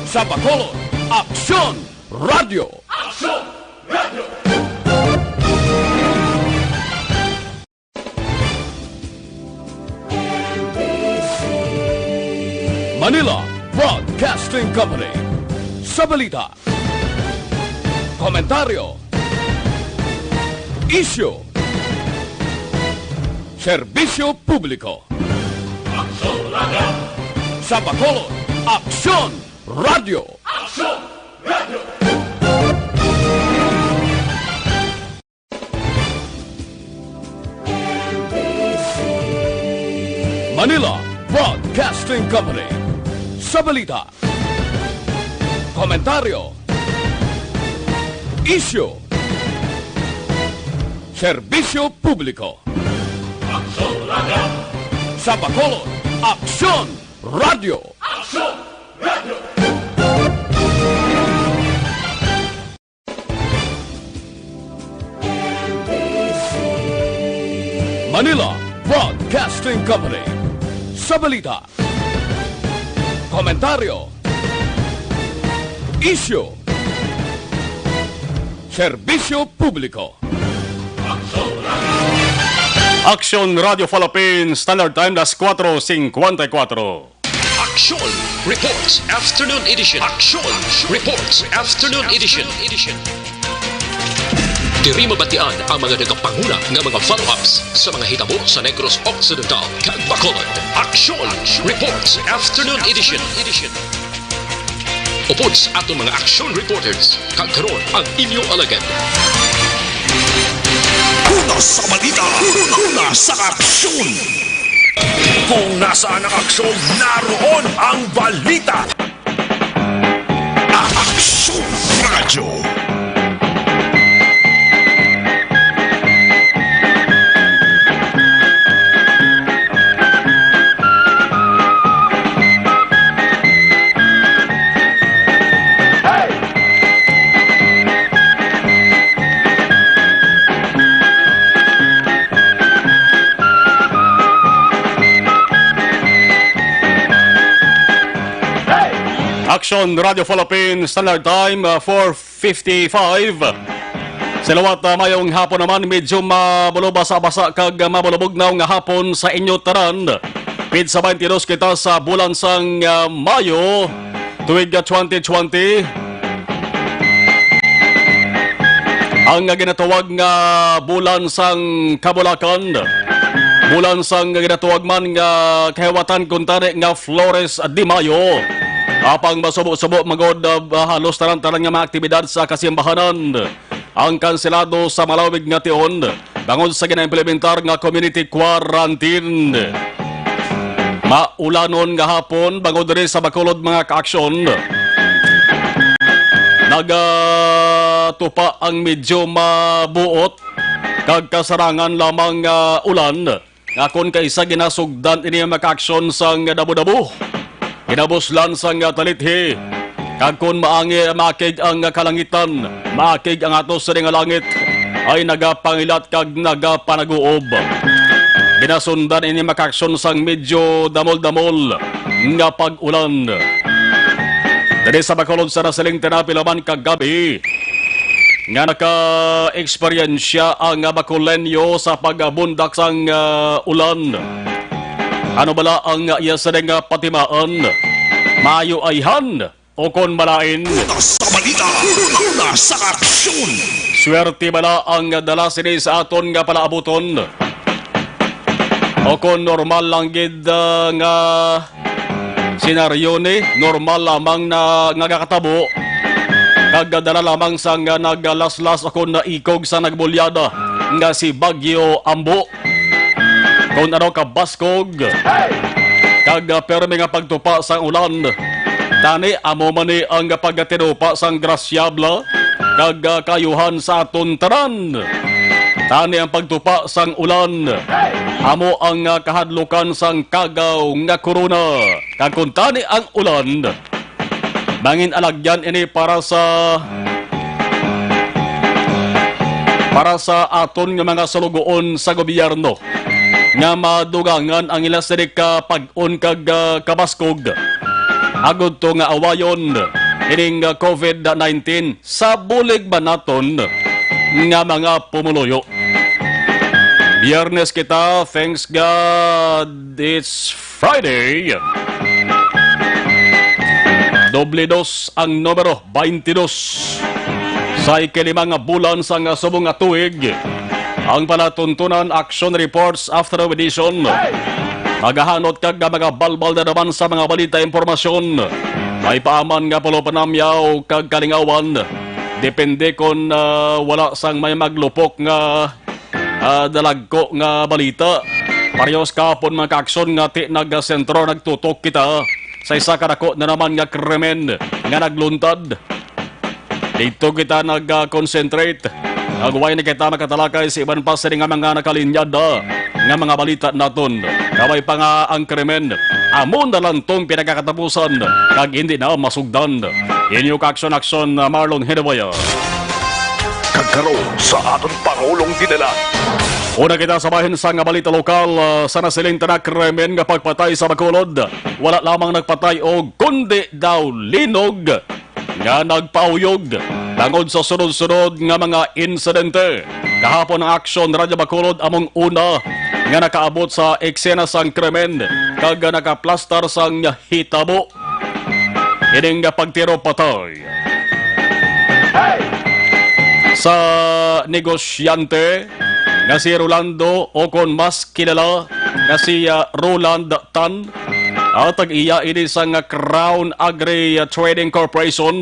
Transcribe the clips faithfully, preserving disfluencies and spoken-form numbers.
Sa Bacolod, Aksyon Radio. Aksyon Radio. Manila Broadcasting Company. Sa balita, komentaryo, isyu, serbisyo publiko. Aksyon Radio. Sa Bacolod, Aksyon Radio. Aksyon Radio. Manila Broadcasting Company. Sa balita, komentaryo, isyu, serbisyo publiko. Aksyon Radio. Sa Bacolod, Aksyon Radio. Aksyon Radio. Manila Broadcasting Company. Sa balita, komentaryo, isyu, serbisyo publiko. Aksyon Radio Philippines, Standard Time, las cuatro cincuenta y cuatro. Aksyon Reports Afternoon Edition. Aksyon Reports Afternoon Edition. Diri mabatian ang mga nagapanguna nga mga follow-ups sa mga hitabo sa Negros Occidental kag Bacolod. Aksyon Reports Afternoon Edition. Upod sa aton mga action reporters, kag karon ang inyo alagad. Una sa balita, una sa aksyon. Kung nasaan ang aksyon, naroon ang balita. Aksyon Radyo. Action Radio Philippines, Standard Time, uh, four fifty-five. Sa liwat, uh, mayong hapon naman, medyo mabulubasa-basa kag, uh, mabulubugnaw nga hapon sa inyo tanan. Pid sa twenty-two kita sa bulan sang, uh, Mayo, tuig, uh, twenty twenty. Ang, uh, ginatawag nga bulan sang kabulakan, bulan sang ginatawag man nga kahiwatan kuntani nga Flores de Mayo. Apang masubo-subo man gud, uh, halos tanan-tanan nga mga aktibidad sa kasimbahanan ang kanselado sa malawig nga tion bangod sa ginaimplementar nga community quarantine. Maulanon nga hapon bangod diri sa Bacolod, mga kaaksyon. Nagatupa ang medyo mabuot kag kasarangan lamang nga ulan, nga kon kaisa ginasugdan ini ang mga kaaksyon sang damo-damo, ginabuslan sang talithi, kag kon maangi, maakig ang kalangitan, maakig ang atos sini nga langit, ay nagapangilat kag nagapanaguob. Ginasundan ini mga kaaksyon sang medyo damol-damol nga pag-ulan. Diri sa Bacolod sa nasiling tinapi laman kagabi nga naka-eksperyensya ang Bacoleño sa pagbundak sang, ah, ulan. Ano bala ang iya sini nga patimaan? Maayo ayhan o kon malain? Una sa balita, una sa aksyon. Swerte bala ang dala sini sa aton nga palaabuton? O kon normal lang gid, ah, nga senaryo ni, normal lamang na nga gakatabo, kag dala lamang sang naglaslas o kon naikog sa nagbulyada nga si Bagyo Ambo. Kon ano kabaskog kag, ah, pirme nga pagtupa sang ulan, tani amo man ni ang pagkatinupa sang grasyabla kag, ah, kaayuhan sa aton tanan. Tani ang pagtupa sang ulan amo ang, ah, kahadlukan sang kagaw nga korona. Kag kon tani ang ulan, mangin alagyan ini para sa, para sa aton nga mga sulugoon sa gobyerno nga madugangan ang ila sini ka pag-on kag, ah, kabaskog, agud to nga awayon ining, ah, COVID nineteen sa bulig ba naton nga mga pumuluyo. Biyernes kita, thanks God, it's Friday. Doble dos ang numero, twenty-dos. Sa ikalima nga bulan sang subong nga tuig, ang palatuntunan Action Reports Afternoon Edition. Magahanot kag mga balbal na naman sa mga balita, impormasyon. May paaman nga pulo panamyaw kag kalingawan. Depende kon, ah, wala sang may maglupok nga, ah, dalagko nga balita. Parehas kahapon, mga kaaksyon, nga ti nagasentro, nagtutok kita sa isa ka dako na naman nga krimen nga nagluntad. Dito kita nag-concentrate. Agway na kita makatalakay sa iban pa sini nga mga nakalinyada nga mga balita naton. Kabay pa nga ang krimen, amo na lang tong pinagkakatapusan kag hindi na masugdan. Inyo ka-aksyon-aksyon, Marlon Hidaboya. Kag karon sa aton Pangulong Dinala. Una kita sa bahin sa nga balita lokal, ah, sa nasiling tanak krimen nga pagpatay sa Bacolod. Wala lamang nagpatay og kundi daw linog nga nagpauyog tungod sa sunod-sunod nga mga insidente. Kahapon ang Aksyon Radyo Bacolod among una nga nakaabot sa eksena sang krimen kag nakaplastar sang hitabo. Ining pagtiro patay sa negosyante nga si Rolando, o kon mas kilala nga si, ah, Roland Tan, ah, tag-iya ini sang Crown Agri Trading Corporation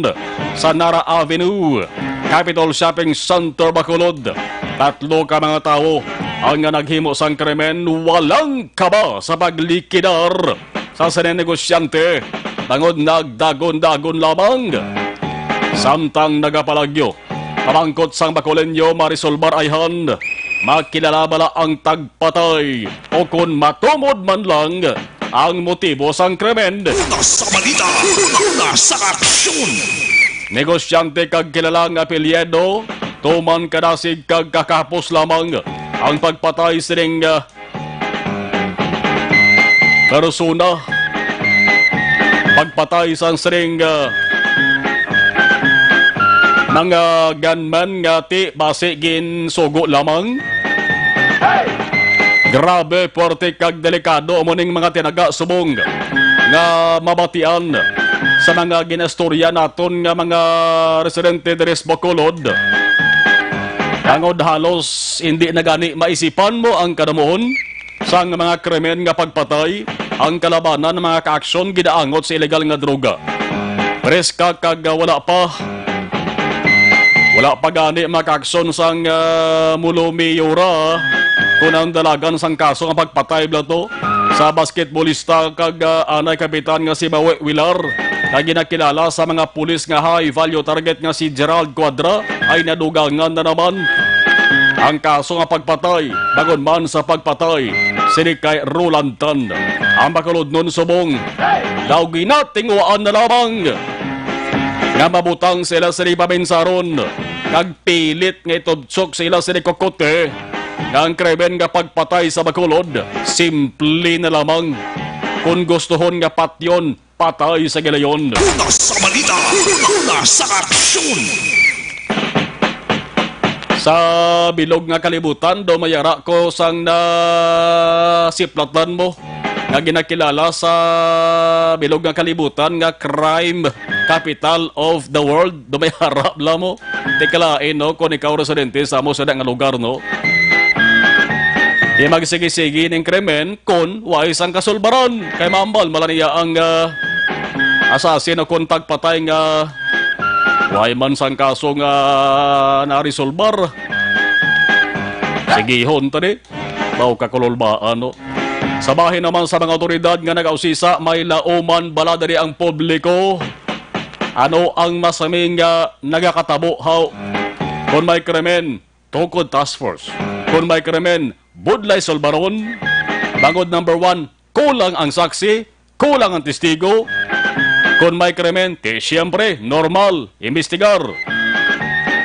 sa Nara Avenue, Capitol Shopping Center, Bacolod. Tatlo ka mga tawo ang naghimo sang krimen, walang kaba sa paglikidar sa sini negosyante, bangod nagdagon-dagon lamang. Samtang nagapalagyo, pamangkot sang Bacoleño, Marisol Barayhan, makilala bala ang tagpatay o kon matumod man lang ang motibo sang krimen. Una sa balita, una sa aksyon. Negosyante kag kilala nga apelyido, tuman kadasig kag kakahapos lamang ang pagpatay sining, ah, persona. Pagpatay sang sining, ah, mga gunman nga ti basi ginsugo lamang. Grabe, puwerte kag delikado amo ning mga tinaga subong nga mabatian sa mga ginastorya naton nga mga residente diri sa Bacolod. Tungod halos hindi na gani maisipan mo ang kadamuhon sang mga krimen nga pagpatay, ang kalabanan mga kaaksyon ginaangot sa ilegal nga droga. Preska kag, ah, wala pa, wala pa gani mga kaaksyon sang, ah, Mulumiyura kon ang dalagan sang kaso nga pagpatay bala to sa basketbolista kag, ah, anay kapitan nga si Bawi Wilar, nga ginakilala sa mga pulis nga high value target nga si Gerald Cuadra, ay nadugangan na naman ang kaso nga pagpatay, bangod man sa pagpatay sini kay Roland Tan. Ang Bacolodnon subong daw ginatinguhaan na lamang nga mabutang sila sini paminsaron kag pilit nga itubsok sa ila sini kokote nga ang krimen nga pagpatay sa Bacolod simple na lamang. Kon gustuhon nga patyon, patay sa gilayon. Una sa balita, una sa aksyon. Sa bilog nga kalibutan, daw may ara ko sang nasiplatan mo nga ginakilala sa bilog nga kalibutan nga crime capital of the world. Daw may ara bala mo. Tikalain, no, kung ikaw residente sa amo sa nga lugar, no? Di magsigi-sigi ning krimen kon way sang kasulbaran. Kay mambal mala niya ang, ah, assassin o kon tagpatay nga way man sang kaso nga naresolbar. Sigihon ta ni. Mao ka kululbaan, no? Sa bahin naman sa mga awtoridad nga nagausisa, may lauman bala diri ang publiko? Ano ang masaming nga nagakatabo, haw? Kung may krimen, tukod task force. Kung may krimen, budlay sulbaron. Bangod number one, kulang ang saksi, kulang ang testigo. Kung may krimen, ti siyempre, normal, imbestigar.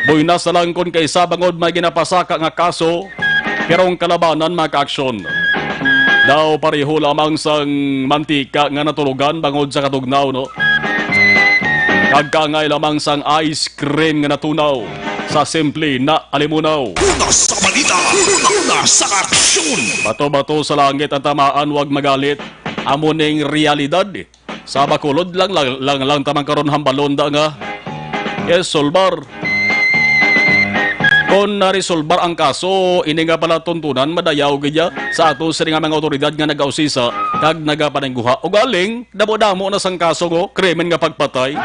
Buinas na lang kung kaisa bangod may ginapasaka nga kaso, pero ang kalabanan makaaksyon. Daw pareho lamang sang mantika nga natulogan bangod sa katugnaw, no? Kag kaangay lamang sang ice cream nga natunaw sa simple na alimunaw. Una sa balita, una sa aksyon. Bato-bato sa langit ang tamaan, wag magalit. Amo ning realidad. Sa Bacolod lang, lang, lang, lang tamang karon hambalon da nga. Yes, Solbar. Kon naresolbar ang kaso, ini nga palatuntunan madayaw gid ya sa ato sini nga mga awtoridad nga nagausisa kag nagapaningguha. Ugaling, damo-damo na sang kaso, go, krimen nga pagpatay.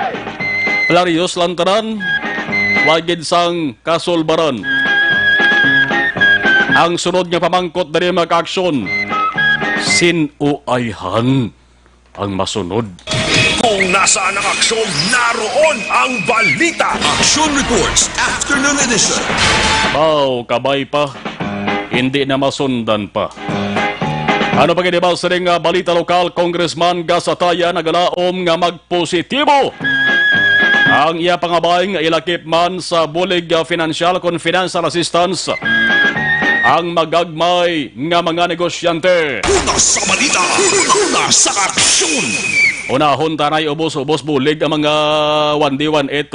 Palaryos lang tanan, wa gid sang kasolbaran. Ang sunod nga pamangkot diri, mga kaaksyon, sin-o ayhan ang masunod? Kung nasaan ang aksyon, naroon ang balita. Action Reports, Afternoon Edition. Baw, kabay pa. Hindi na masundan pa. Ano pa gid ba sa ring, ah, balita lokal? Congressman Gasataya nagalaom nga magpositibo ang iya pangabay nga ilakip man sa bulig, ah, financial kon financial assistance ang magagmay nga mga negosyante. Una sa balita, una sa aksyon. Unahon tanay ubos-ubos bulig ang mga one day, one eat.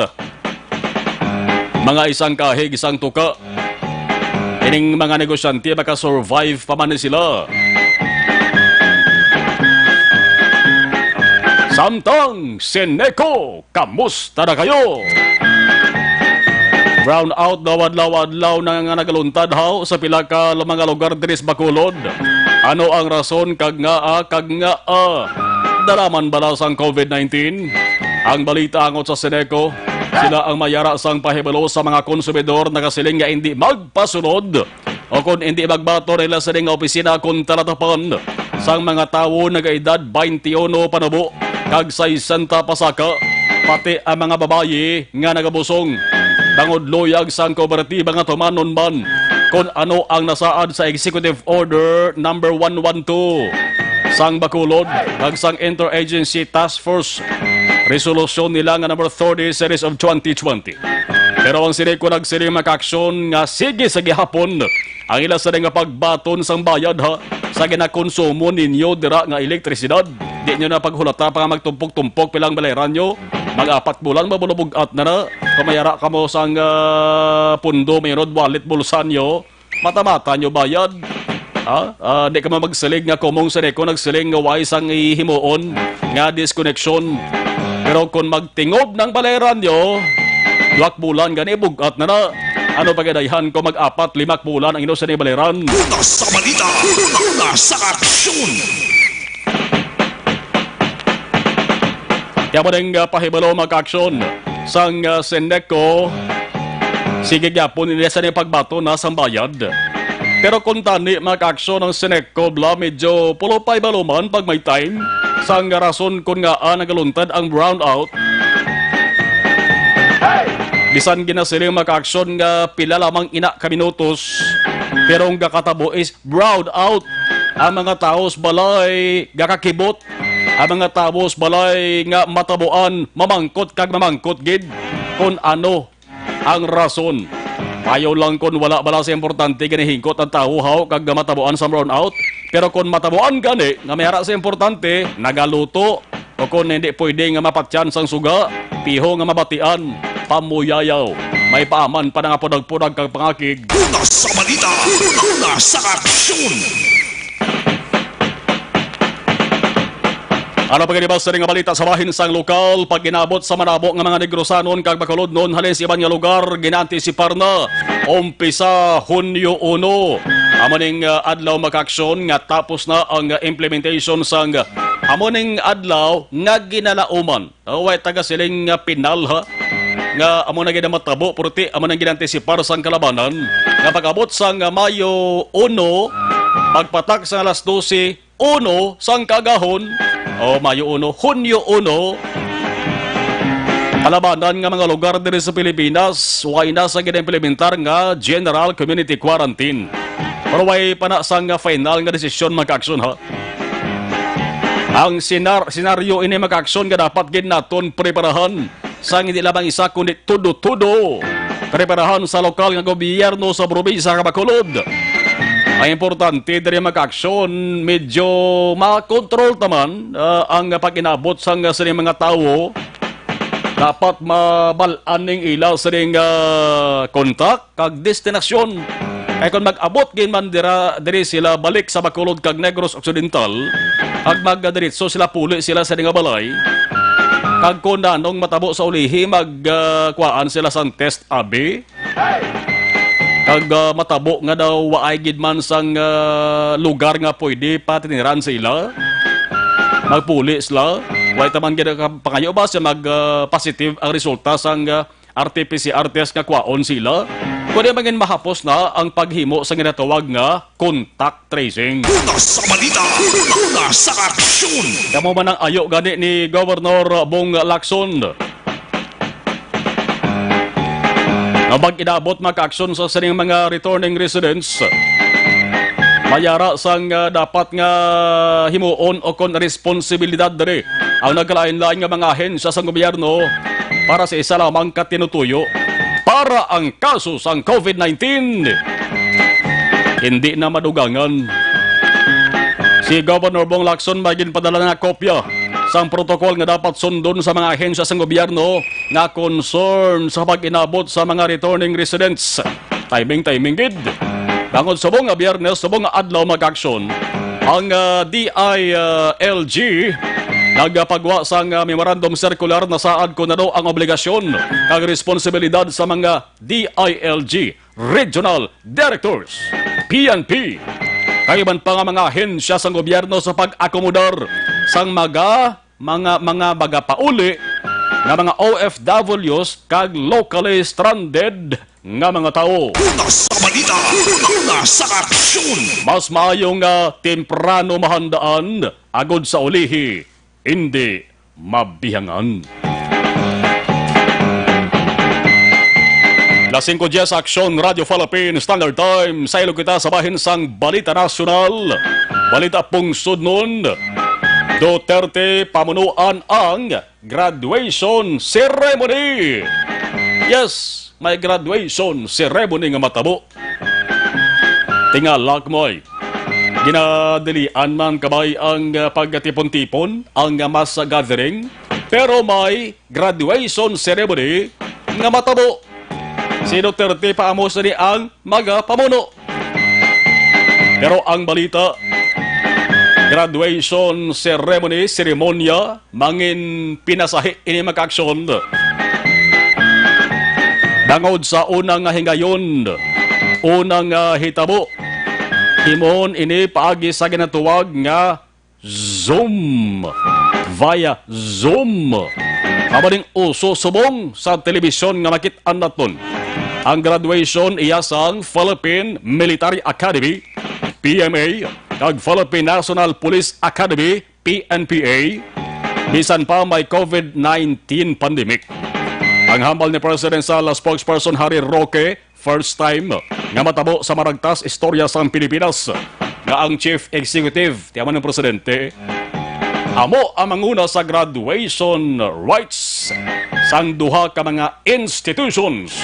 Mga isang kahig, isang tuka. Ining mga negosyante, makasurvive pa man ni sila. Samtang, Seneco, kamusta na kayo? Brownout daw adlaw-adlaw na nga nagaluntad haw sa pila ka mga lugar diri sa Bacolod. Ano ang rason kag ngaa, kag ngaa? Dala man bala sang covid nineteen? Ang balita angot sa Seneco, sila ang mayara sang pahibalo sa mga konsumidor nagasiling nga indi magpasunod o kon indi magbaton nila sini nga opisina kon talatapan sang mga tawo nagaedad twenty-one panubo kag sesenta pasaka, pati ang mga babayi nga nagabusong. Bangod luyag sang kooperatiba nga tumanon man kon ano ang nasaad sa Executive Order number one one two sang Bacolod kag sang Interagency Task Force Resolution nila nga number thirty series of twenty twenty. Pero ang Seneco nagsiling, mga kaaksyon, nga sige sa gihapon ang ila sa nga pagbaton sang bayad, ha, sa ginakonsumo ninyo dira nga elektrisidad. Di nyo na paghulata pa nga magtumpok-tumpok pilang balayran nyo. Mag-apat bulan, mabulubog-at na na. Kung mayara kamo sang, ah, pundo, mayroon wallet, bulsa nyo, mata-mata nyo bayad. Ha? Ah, di ka man magsiling nga kumong Seneco nagsiling nga way sang ihimuon nga disconnection. Pero kung magtingob ng balayran nyo, duwak bulan gani, bug-at na na. Ano pa gid ayhan ko mag-apat, limak bulan ang inyo sa balayran? Una sa balita, una sa aksyon. Kaya mo ding, ah, pahibalo, mga kaaksyon, sang, ah, Seneco, sige gyapon nila sa ni pagbato na sang bayad. Pero kung tani, mga kaaksyon, ang Seneco, bla, medyo pulupay baluman pag may time. Sang rason kun ngaa nagaluntad ang brownout. Bisan ginasiling, mga kaaksyon, nga pila lamang ina ka minutos, pero ang gakatabo is brownout. Ang mga tawo sa balay gakakibot. Ang mga tawo sa balay nga matabuan, mamangkot kag mamangkot gid kon ano ang rason. Ayaw lang kon wala bala sa importante ginahingkot ang tawo, haw, kag matabuan sa brownout. Pero kon matabuan gani nga may ara sa importante, nagaluto, o kon hindi pwede nga mapatyan sang suga, piho nga mabatian, pamuyayaw. May paaman pa na nga pudag-pudag kag pangakig. Una sa balita, una sa aksyon. Ano pa gani ba sa nga balita sa bahin sang lokal? Pag inabot sa manabo nga mga Negrosanon kag Bacolodnon halin sa iban nga lugar, ginaantisipar na umpisa Hunyo uno. Amo ning, ah, adlaw, mga kaaksyon, nga tapos na ang, ah, implementation sang, ah, amo ning adlaw nga ginalauman. Oh, way taga siling nga pinal, ha? Nga amo na gid ang matabo, purti amo nang ginantisipar sang kalabanan nga pag-abot sang Mayo uno, pagpatak sa alas dose uno sang kaagahon, o Mayo uno, Hunyo uno, kalabanan nga mga lugar diri sa Pilipinas, way na sa gina-implementar nga general community quarantine. Pero way pa na sang final nga desisyon, mga kaaksyon, ha? Ang senar-, senaryo ini, mga kaaksyon, nga dapat gid naton preparahan sang hindi lamang isa kundi todo-todo. Preparahan sa lokal nga gobyerno sa probinsya sa Bacolod. Ang importante diri, mga kaaksyon, medyo makontrol ta man, ah, ang pag-inabot sang sining mga tawo. Dapat mabal-an ning ila sining, ah, kontak kag destinasyon. Kay kung mag-abot gid man dira, diri sila balik sa Bacolod kag Negros Occidental, kag magdiretso sila, puli sila sa nga balay. Kag kung nanong matabo sa ulihi, mag, ah, kuhaan sila sang test A B. Kag, ah, matabo nga daw waay gid man sang, ah, lugar nga pwede patiniran sa ila. Magpuli sila. Way ta man gid ka-, pangayo ba siya mag, ah, positive ang resulta sang, ah, R T P C R test nga kwaon sila? Kundi mangin mahapos na ang paghimo sa ginatawag nga contact tracing. Una sa balita, una sa aksyon. Kamo man ang ayo gani ni Governor Bong Lacson. Nga pag-inabot, mga kaaksyon, sa sining mga returning residents, may ara sang, ah, dapat nga himuon o kon responsibilidad diri ang nagkalain-lain nga mga ahensya sa gobyerno para sa isa lamang ka tinutuyo para ang kaso sang COVID nineteen hindi na madugangan. Si Governor Bong Lacson may ginpadala nga kopya sang protocol nga dapat sundon sa mga ahensya sang gobyerno nga concern sa pag-inabot sa mga returning residents. Timing, timing gid. Bangod subong nga Biyernes, subong nga adlaw, mga kaaksyon, ang, ah, D I L G nagapagwa sang, ah, memorandum circular na saad kon ano ang obligasyon kag responsibilidad sa mga D I L G Regional Directors, P N P, kag iban pa nga mga ahensya sang gobyerno sa pag-akomodar sang mga, mga, mga magapauli nga mga O F Ws kag locally stranded nga mga tawo. Una sa balita, una sa aksyon. Mas maayo nga temprano mahandaan, agod sa ulihi hindi mabihangan. Las singko diyes, Aksyon, Radyo Philippine Standard Time. Sa ilog kita sa bahin sang Balita Nasyonal. Balita pungsod nun. Duterte pamunuan ang graduation ceremony. Yes, may graduation ceremony nga matabo. Tingala, Kmoy. Ginadilian man kabay ang, ah, pagkatipon-tipon, ang, ah, mass gathering, pero may graduation ceremony nga matabo. Si Duterte pa amo sini ang magapamuno. Pero ang balita, graduation ceremony, seremonya, mangin pinasahi ini, mga kaaksyon. Bangod sa una nga hingayon, una nga hitabo, himuon ini paagi sa ginatawag nga Zoom. Via Zoom. Amo ning uso subong sa telebisyon nga makit-an naton. Ang graduation iya sang Philippine Military Academy, P M A, kag Philippine National Police Academy, P N P A, bisan pa may COVID nineteen pandemic. Ang hambal ni Presidential Spokesperson Harry Roque, first time nga matabo sa maragtas istorya sang Pilipinas nga ang Chief Executive, ti amo ning Presidente, amo ang manguna sa graduation rites sang duha ka mga institutions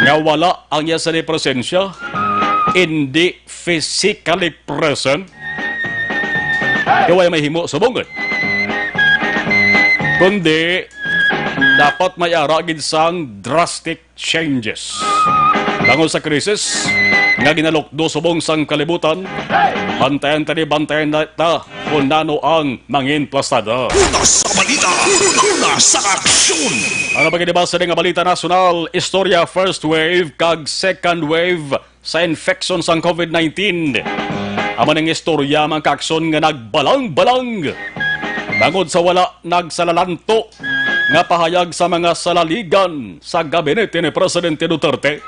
nga wala ang iya sini presensya, indi physically present. Kay way mahimo subong, eh. Kundi, dapat may ara gid sang drastic changes. Bangod sa krisis nga ginalukdo subong sang kalibutan, bantayan ta ni, bantayan na ta kung nano ang mangin plastada. Una sa balita, una sa aksyon. Ano pa gid ba sa nga balita nasyonal? Istorya, first wave kag second wave sa infection sang COVID nineteen. Amo ning istorya, mga kaaksyon, nga nagbalang-balang bangod sa wala nagsalalanto nga pahayag sa mga salaligan sa gabinete ni Presidente Duterte.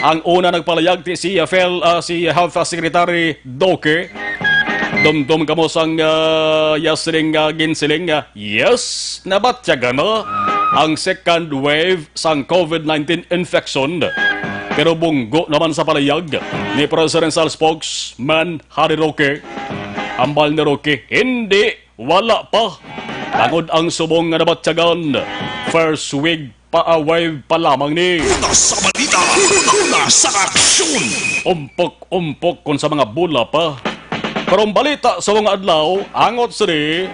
Ang una nagpalayag ti si F L, ah, si Health Secretary Duque. Dumdom kamo sang, ah, iya sining, ah, ginsiling, ah, yes, nabatyagan na ang second wave sang COVID nineteen infection. Pero bunggo naman sa palayag ni Presidential Spokesman Harry Roque, hambal ni Roque, hindi, wala pa. Tangod ang subong nga nabatyagan, first wave pa, ah, wave pa lamang ni. Una sa balita, una sa aksyon. Umpok-umpok kon sa mga bola pa. Pero ang balita sa mga adlaw, angot sini,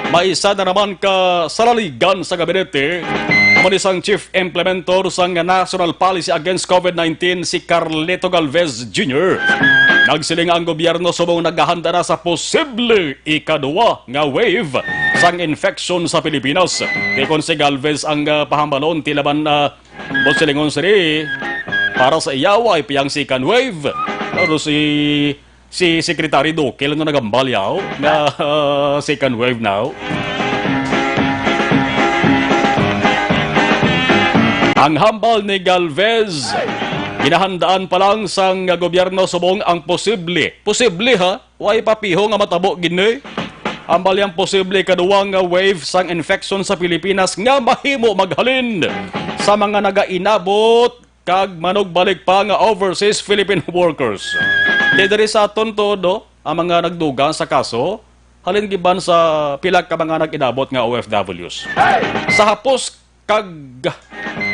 May isa na naman ka salaligan sa gabinete, amo ni sang Chief Implementor sang National Policy Against COVID nineteen, si Carlito Galvez Junior. Nagsiling nga ang gobyerno subong naghahanda na sa posible ikaduwa nga wave sang infection sa Pilipinas. Tikon si Galvez ang, ah, pahambalon, tila man, ah, buot silingon sini para sa iya, way pa ang second wave. Pero si Si Secretary Duque lang ang nagambal yaw nga, ah, second wave now. Ang hambal ni Galvez, ginahandaan pa lang sang gobyerno subong ang posible. Posible, ha? Way pa piho nga matabo gini. Hambal yang posible kaduwa nga wave sang infection sa Pilipinas nga mahimo maghalin sa mga nagainabot kag manugbalik pa nga overseas Philippine workers. Di diri sa aton todo ang mga nagdugang sa kaso, halin giban sa pila ka mga nag-inabot nga O F Ws. Sa hapos kag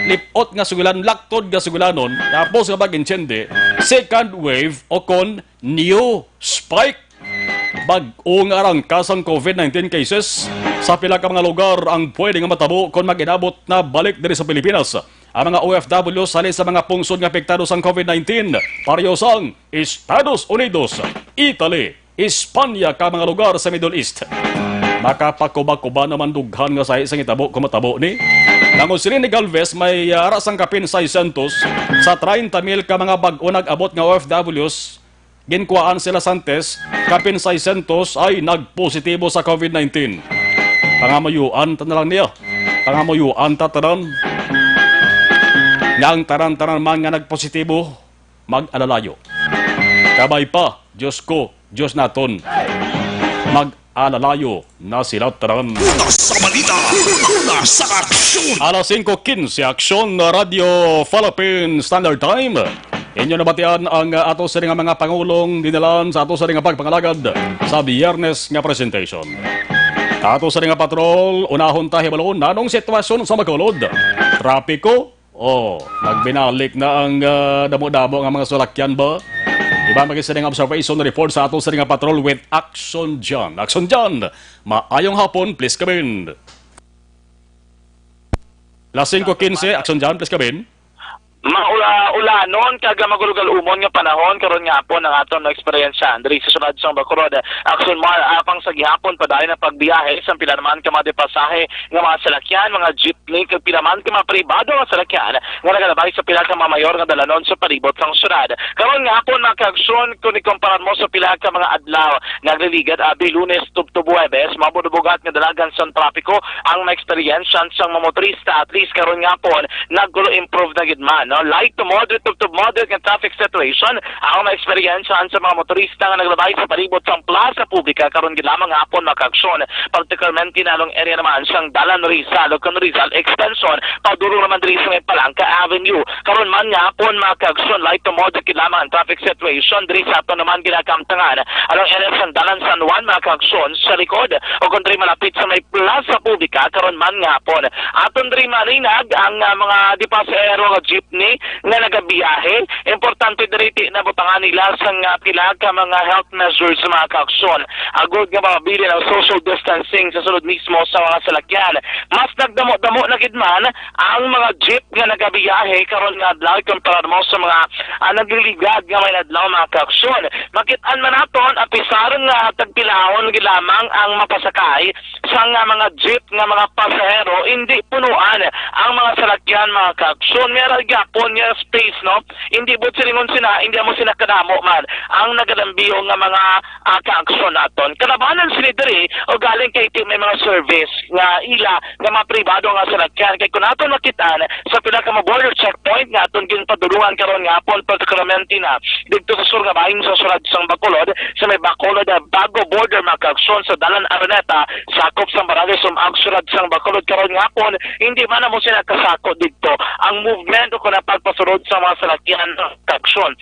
lip-ot nga sugilan, laktod nga sugilanon, hapos nga pag-intindi, second wave o kon new spike. Bag-o nga arangka sang COVID nineteen cases sa pila ka mga lugar ang pwede nga matabo kon mag-inabot na balik diri sa Pilipinas ang mga O F Ws halin sa mga pungsod nga apektado sang COVID nineteen, pareho sang Estados Unidos, Italy, Espanya, kag mga lugar sa Middle East. Makapakuba-kuba naman dughan nga sahi sang itabo kung matabo ni. Tungod sini ni Galvez, may, ah, ara sang kapin seiscientos sa treinta mil ka mga bag-o nag-abot nga O F Ws. Ginkuhaan sila sang test, kapin seiscientos ay nagpositibo sa COVID nineteen. Pangamuyoan ta na lang niya. Pangamuyoan ta tanan. Nga ang tanan-tanan man nga nagpositibo, mag-alalayo. Kabay pa, Diyos ko, Diyos naton. Mag-alalayo na sila tanan. Una sa balita, una sa aksyon. Alas singko quince, Aksyon na Radyo Philippine Standard Time. Inyo nabatian ang, uh, ato sa nga mga pangulong dinalan sa ato sa nga pagpangalagad sa Biyernes nga presentation. Ato sa nga patrol, unahon ta hibalon nanong sitwasyon sa Bacolod. Trapiko, oh, nagbinalik na ang, ah, damo-damo nga mga salakyan ba? Iban pa gid sa nga observation report sa ato sa nga patrol with Action John. Action John, maayong hapon, please come in. Las singko quince, Action John, please come in. Maula-ulanon kag magulogalumon nga panahon karon nga hapon ang aton maeksperiensya diri sa syudad sang Bacolod. Action Mar, apang sa gihapon padayon ang pagbiyahe sang pila naman ka mga pasahe nga mga salakyan, mga jeep ni kag pila man ka mga pribado nga salakyan nga nagalabay sa pila ka mga mayor nga dalanon sa palibot sang syudad. Karon nga hapon, mga kaaksyon, kung ikumparar mo sa pila ka mga adlaw, nagliligad abi Lunes tubtob Huwebes, mabunubugat nga dalagan sang trapiko ang maeksperiensyahan sang mga motorista. At least karon nga hapon, nagkulo improve na gid man, no? Light to moderate, tubtob moderate nga traffic situation ang maeksperiensyahan sa mga motorista nga naglabay sa palibot sang plaza publika karon gid lamang nga hapon, mga kaaksyon. Particularmente na anong area naman sang Dalan Rizal o kon Rizal Extension, padulong naman diri sa may Palangka Avenue. Karon man nga hapon, mga kaaksyon, light to moderate gid lamang ang traffic situation diri sa aton naman ginakamtangan. Anong area sang Dalan San Juan, mga kaaksyon, sa likod o kon diri malapit sa may plaza publika, karon man nga hapon. Aton diri malinag ang, ah, mga di pasahero nga jeepney nga nagabiyahe. Importante diri, ti na butangan nila sang, ah, pila ka mga health measures, mga kaaksyon, agod nga mapabilin ang social distancing sa sulod mismo sa mga salakyan. Mas nagdamo-damo na gid man ang mga jeep nga nagabiyahe karon nga adlaw kumpara mo sa mga, ah, nagliligad nga may adlaw, mga kaaksyon. Makit-an man naton, apisar nga tagpilahon gid lamang ang mapasakay sang, ah, mga jeep nga mga pasahero, hindi punuan ang mga salakyan, mga kaaksyon. May ara gyapon nga space, no? Hindi buot silingon sina, hindi amo sina kadamo man ang nagalambiyong nga mga, ah, kaaksyon naton. Kalabanan sini diri, o galing kay ti may mga service nga ila nga mga pribado nga salakyan. Kay kung aton makit-an, sa pila ka mga border checkpoint nga aton ginpadulungan karon nga hapon, particularmente na didto sa sur nga bahin sa syudad sang Bacolod, sa may Bacolod, ah, Bago border, mga kaaksyon, sa Dalan Araneta, sakop sang Barangay Sumag, syudad sang Bacolod, karon nga hapon, hindi man amo sila kasako didto ang movement o kon ang pagpasulod sa mga salakyan, mga kaaksyon.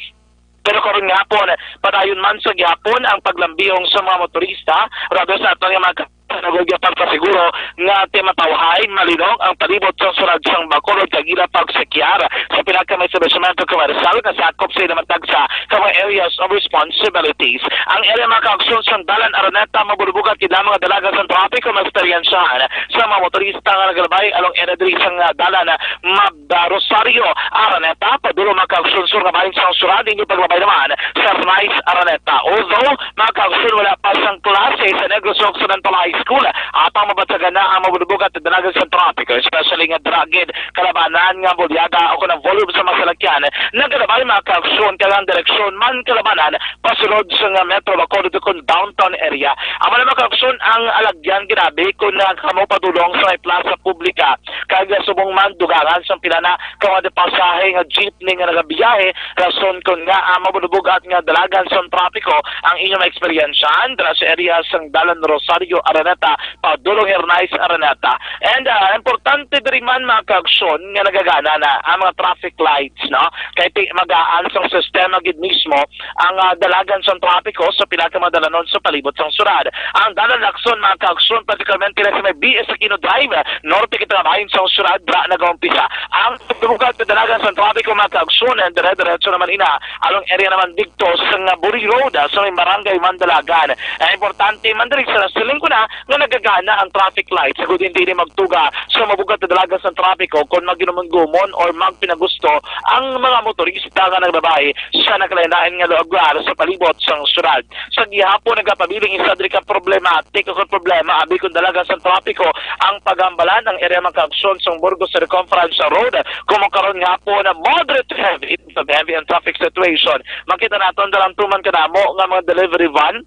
Pero karon nga hapon, padayon man sa gihapon ang paglambiyong sa mga motorista, rather sa aton nga mga Sa nagulya pagpasiguro nga ti matawhay, malinog ang palibot sang syudad sang Bacolod kag ila pagsekyar sa pila ka mga establishmento komersyal nga sakop sa ila matag sa ka mga areas of responsibilities. Ang area, mga kaaksyon, sang Dalan Araneta mabulbugat gid lamang ang dalagan sang trapiko maeksperiensyahan sa mga motorista nga nagalabay along area diri sang, ah, dalan, ah, Mab-, ah, Rosario Araneta padulong, mga kaaksyon, sur nga bahin sang syudad, inyo paglabay naman sa Rice Araneta. Although, mga kaaksyon, wala pa sang klase sa Negros Occidental High School, atang mabatyagan na ang mabulbugat nga dalagan sang trapiko, especially nga dira gid kalabanan nga bulyaga o kon ang volume sa mga salakyan nagalabay, mga kaaksyon, kag ang direksyon man kalabanan pasulod sa nga Metro Bacolod kon downtown area. Amo na, mga kaaksyon, ang alagyan grabe kon, ah, kamo padulong sa may plaza publika kag subong man dugangan sang pila na ka mga pasahe nga jeepney nga nagabiyahe, rason kon nga, ah, mabulbugat nga dalagan sang trapiko ang inyo maeksperiensyahan dira sa area sang Dalan Rosario Araneta padulong Rice Araneta. And, ah, importante diri man, mga kaaksyon, nga nagagana na ang mga traffic lights, no? Kay ti-, magaan sang sistema gid mismo ang, ah, dalagan sang trapiko sa pila ka mga dalanon sa palibot sang syudad. Ang dalan Lacson, mga kaaksyon, particularmente na sa may B S Aquino Drive, norte kita nga bahin sang syudad, dira nagaumpisa ang pagbukat sa dalagan sang trapiko, mga kaaksyon, and dire-diretso naman ina along area naman didto sa nga Buri Road, ah, sa may Barangay Mandalagan. Ang importante man diri sa nasiling ko na nga nagagana ang traffic light, sagud hindi ni magtuga sa mabugat na dalagan sang trapiko kon maghinumon-gumon or magpinagusto ang mga motorista nga naglabay sa nagkalain-lain nga lugar sa palibot sang syudad. Sa gihapon, nagapabiling isa diri ka problematik o problema abi kon dalagan sang trapiko ang pagambalan ang area, mga kaaksyon, sang Burgos Circumference Road, kumo karon nga hapon, moderate to heavy, even heavy ang traffic situation. Makita naton daramtuman kanamo nga mga delivery van,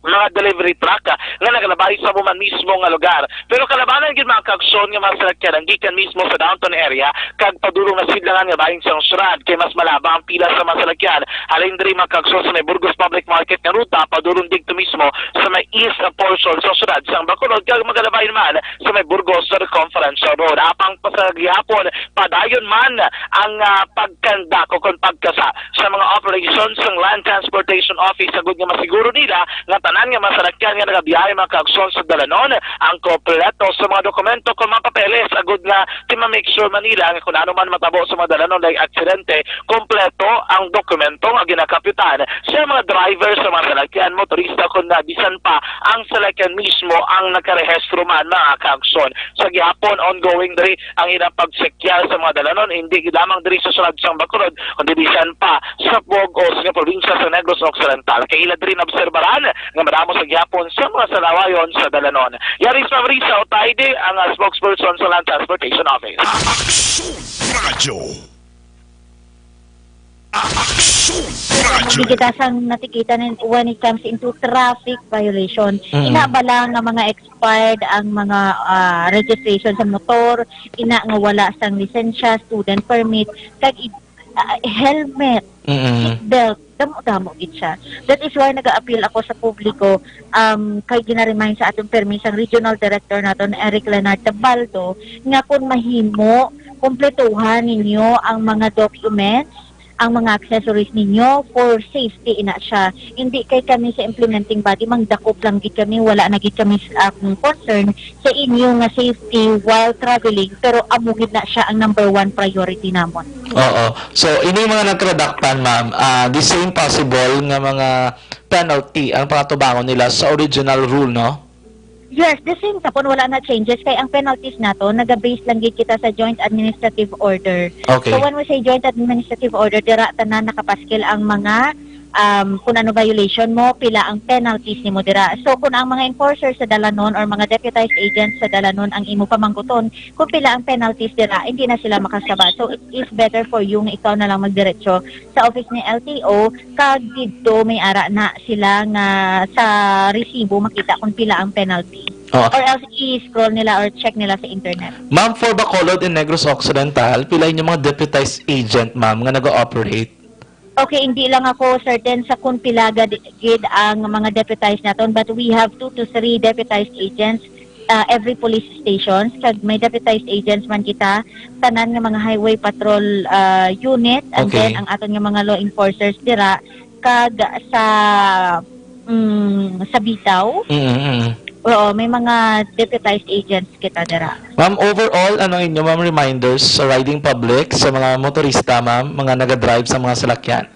mga delivery truck, ah, nga nagalabay sa amo man mismo nga lugar. Pero kalabanan gid, mga kaaksyon, nga mga salakyan ang gikan mismo sa downtown area kag padulong na sidlangan nga bahin sang syudad, kay mas malaba ang pila sa mga salakyan. Halin diri, mga kaaksyon, sa may Burgos Public Market nga ruta padulong didto mismo sa may east portion sa syudad sang Bacolod kag magalabay man sa may Burgos Circumference Road. Apang pa sa gihapon, padayon man ang, ah, pagkandak o kon pagkasa sa mga operations sang Land Transportation Office, sagod nga masiguro nila nga tanan nga mga salakyan nga nagabiyahe, mga kaaksyon, sa dalanon ang kompleto sa mga dokumento kon mga papeles, agud nga ti ma-make sure man nila nga kon ano man matabo sa mga dalanon, like aksidente, kompleto ang dokumento nga ginakapyutan sa mga driver sa mga salakyan, motorista, kon na bisan pa ang salakyan mismo ang nakarehistro man, mga kaaksyon. Sa gihapon, ongoing diri ang ilang pagsekyar sa mga dalanon, hindi lamang diri sa syudad sang Bacolod, kundi bisan pa sa Bug-os nga probinsya sa Negros Occidental. Kay ila diri naobserbaran nga madamo sa gihapon sa mga salawayon sa dalanon. Yari si Ma'am Risa Otaide, ang, ah, spokesperson sa Land Transportation Office. Aksyon Radio. Aksyon Radio. Hindi kita sang natikitan in, when it comes into traffic violation. Mm. Ina bala nga mga expired ang mga, ah, registration sa motor, ina nga wala sang lisensya, student permit, kag i-, ah, helmet, Mm-mm. seatbelt, damo-damo gid siya. That is why nag-a-appeal ako sa publiko, um, kay gina-remind sa aton permi sang regional director naton, Eric Leonard Tabaldo, nga kung mahimo, kumpletuhan ninyo ang mga documents, ang mga accessories ninyo for safety, ina siya. Hindi kay kami sa implementing body, mangdakop lang gid kami, wala na gid kami, ah, concern sa inyo nga safety while traveling, pero amo gid na siya ang number one priority namon. Oo. So, ini mga nagkadakpan, ma'am, ah, the same possible nga mga penalty ang pangatubangon nila sa original rule, no? Yes, the same sapon, wala na changes kay ang penalties nato naga-base lang gid kita sa joint administrative order. Okay. So when we say joint administrative order, dira tanan nakapaskil ang mga, um, kung ano violation mo, pila ang penalties nimo dira. So kung ang mga enforcer sa dalanon or mga deputized agents sa dalanon ang imo pamangkuton kung pila ang penalties dira, hindi na sila makasaba. So it is better for you nga ikaw na lang magdiretso sa office ni L T O, kag didto may ara na sila nga sa resibo makita kung pila ang penalty. Oh. Or else i-scroll nila or check nila sa internet. Ma'am, for Bacolod and Negros Occidental, pila inyo mga deputized agent, ma'am, nga nag-ooperate? Okay, hindi lang ako certain sa kung pila gad-, gid ang mga deputized naton, but we have two to three deputized agents, ah, every police stations, kag may deputized agents man kita, tanan nga mga highway patrol, ah, unit, and Okay. then ang aton nga mga law enforcers dira, kag sa, mm, sa Bitaw. Mm, mm. Oo, may mga deputized agents kita dira. Ma'am, overall, ano inyo, ma'am, reminders sa riding public, sa mga motorista, ma'am, mga nagadrive sa mga salakyan?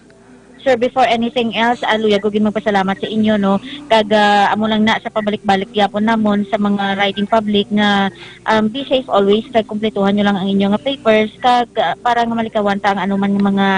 Sir, before anything else, ah, luyag ko gid magpasalamat sa inyo, no? Kag, ah, amo lang na sa pabalik-balik gyapon namon sa mga riding public nga, um, be safe always, kag kumpletuhan nyo lang ang inyo nga papers, kag, ah, para nga malikawan ta ang anuman nga mga,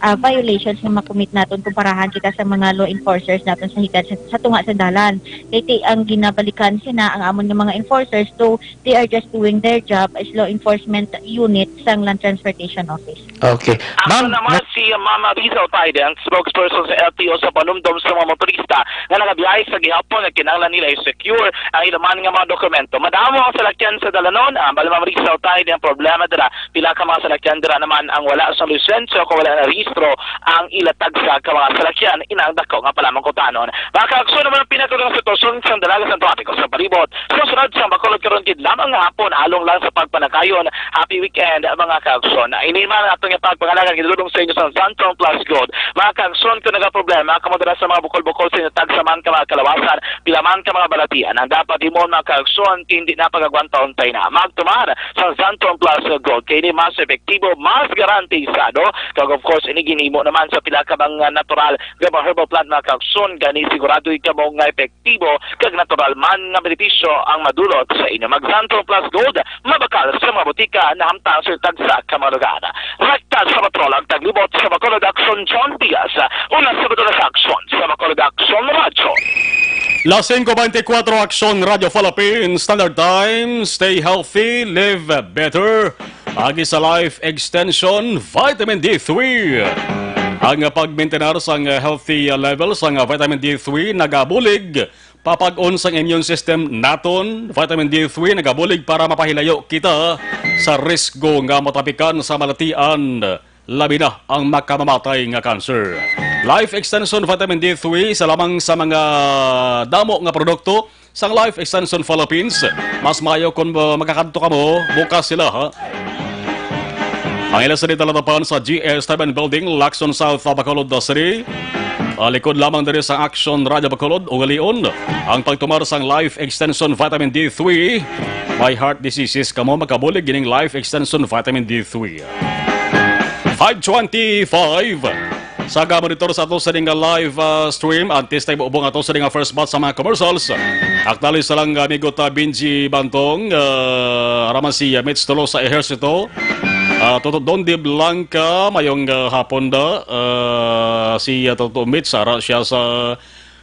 ah, violations nga makumit naton kumparahan kita sa mga law enforcers naton sa higad sa, sa tunga sa dalan. Kay ti ang ginabalikan sina ang amon nga mga enforcers, though they are just doing their job as law enforcement unit sang Land Transportation Office. Okay. Ako Ma'am, naman na- si Mama Riza Otay, ang spokesperson sa L T O, sa panumdom sa mga motorista nga nagabiyahe sa gihapon nga kinahanglan nila i-secure ang ilang man nga mga dokumento. Madamo ang salakyan sa dalanon. Ah, bali, Mama Riza Otay, ang problema dira, pila ka mga salakyan dira naman ang wala sa lisensya o wala na rehistro ang ila tagsa ka mga salakyan, ina ang dako nga palamangkutanon. Mga kaagsoon, naman ang pinakadugang sitwasyon sa dalaga sa trapiko sa palibot. Susunod sa Bacolod karon gid lamang nga hapon, along lang sa pagpanakayon. Happy weekend, mga kaagsoon. Ini man atong ipagpangalagan, gidulong sa inyo sa Santon Plus Gold. Mga kaagsoon, kung nagaproblema kamo dira sa mga bukol-bukol sa inyo tagsa man ka mga kalawasan, pila man ka mga balatian, ang dapat himuon, mga kaagsoon, hindi na pagagwanta, untay na magtumar sa Santon Plus Gold. Kay ini mas epektibo, mas garantisado. Kag of course, ini ginhimo naman sa pila ka mga natural nga mga herbal plant, mga kaagsoon, gani sigurado kamo nga epektibo kag natural man nga benepisyo ang madulot sa inyo. Mag Santon Plus Gold, mabakal sa mga botika, nahamtang sa tagsa ka mga lugar. Rekta sa patrol ang taglibot sa Bacolod Aksyon, John Diaz, una sa Bacolod Aksyon, sa Bacolod Aksyon Radyo. Las singko beintikwatro, Aksyon Radyo Philippines Standard Time. Stay healthy, live better. Agi sa Life Extension Vitamin D three. Ang pagmaintenar sang healthy level sang vitamin D three nagabulig papag-on sang immune system naton. Vitamin D three nagabulig para mapahilayo kita sa risgo nga matapikan sa malatian, labi na ang makamamatay nga cancer. Life Extension Vitamin D three, isa lamang sa mga damo nga produkto sang Life Extension Philippines. Mas maayo kung, uh, makakadto kamo, bukas sila, ha? Ang ila sini talatapan sa G S Taban Building, Lacson South, Bacolod City. Ah, likod lamang diri sa Action Radio Bacolod, ugalion ang pagtumar sang Life Extension Vitamin D three. May heart diseases kamo, makabulig gining Life Extension Vitamin D three. Five twenty-five. Sa ga-monitor sa ato sa nga live, ah, stream, antes tayo muubong ato sa nga first batch sa mga commercials. Acknowledge sa lang, amigo ta Benji Bantong, ah, araman si, ah, Mitch Tolosa Ejercito. Ah, Toto Don de Blanca, mayong, ah, hapon da. Ah, si, ah, Toto Mitch, ara siya sa,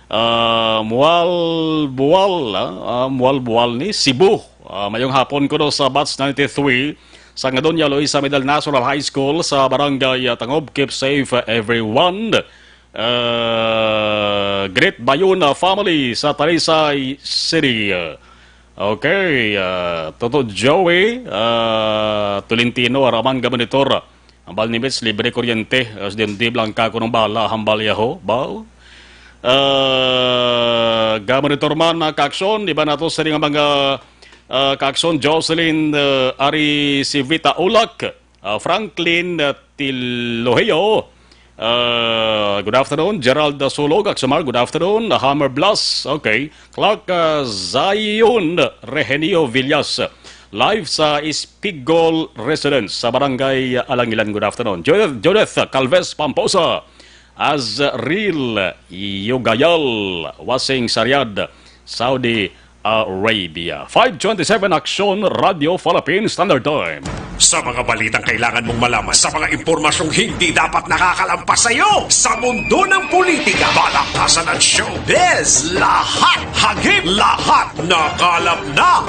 ah, Mual, Bual, ah, ah, Mual, Bual ni Cebu. Ah, mayong hapon kuno sa batch ninety-three sa nga Doña Luisa Middle National High School sa Barangay, ah, Tangob. Keep safe, ah, everyone. Ah, greet Bayona family sa Talisay City. Okay, ah, Toto Joey, ah, Tolentino, araman ga-monitor. Hambal ni Mitch, libre kuryente. Ah, si Don Dave lang ka kunong bahala, hambal yaho. Ba? Ah, ga-monitor man, ah, kaaksyon, di ba nato sa nga mga, ah, kaaksyon, Jocelyn, ah, Ari Sivita Ulak, ah, Franklin, ah, Tiloheo. Ah, good afternoon, Gerald Sulog, Aksamar, good afternoon, Hammer Blas, okay. Clark, ah, Zion Rehenio Villas, live sa Espigol Residence sa Barangay Alangilan, good afternoon. Judith, Judith Calves Pamposa, Azril Yugayal, Wasing Sariad, Saudi Arabia. Five twenty-seven Aksyon Radio Philippine Standard Time. Sa mga balitang kailangan mong malaman, sa mga impormasyong hindi dapat nakakalampas sa iyo, sa mundo ng politika, balakasan at showbiz, lahat hagip, lahat nakalap na.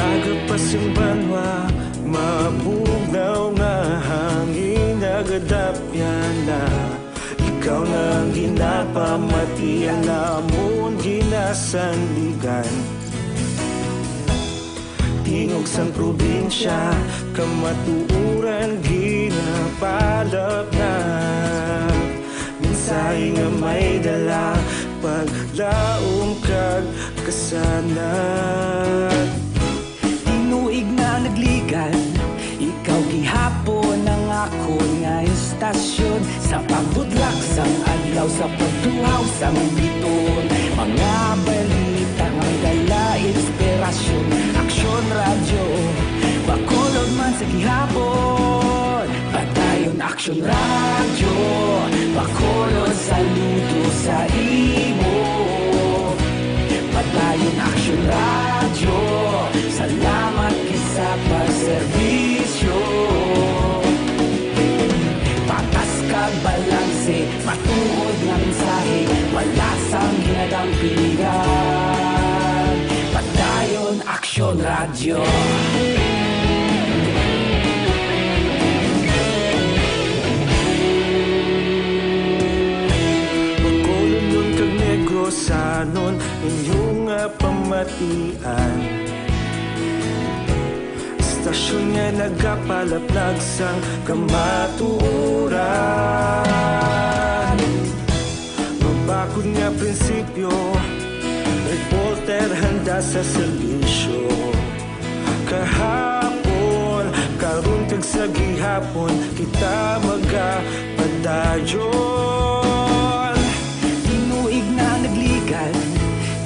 Aga pa sing banwa, mabugnaw nga hangin, nagadapyan na. Ikaw na ang ginapamati, ang amon ginasandigan. Tingog sang probinsya, kamatuoran ginapalapnap. Minsan Tayo nga may dala, paglaom kag kasanag. Tinuig na nagligan, ikaw gihapon ang akon nga istasyon. Sa pagbudlak sang adlaw, sa pagtuhaw sang bituon, mga balita nga may dala inspirasyon. Aksyon Radyo, Bacolod man sa gihapon. Padayon Aksyon Radyo, Bacolod, saludo sa imo. Padayon Aksyon Radyo, salamat gid sa pagserbisyo. Patas kag balanse, matuod nga mensahe, wala sang ginadampigan. Padayon Aksyon Radyo. Bacolodnon kag Negrosanon, inyo nga pamatian. Istasyon nga nagapalaplag sang kamatuoran. Mabakod nga prinsipyo, reporter handa sa serbisyo. Kahapon, karon kag sa gihapon, kita magapadayon. Tinuig na nagligan,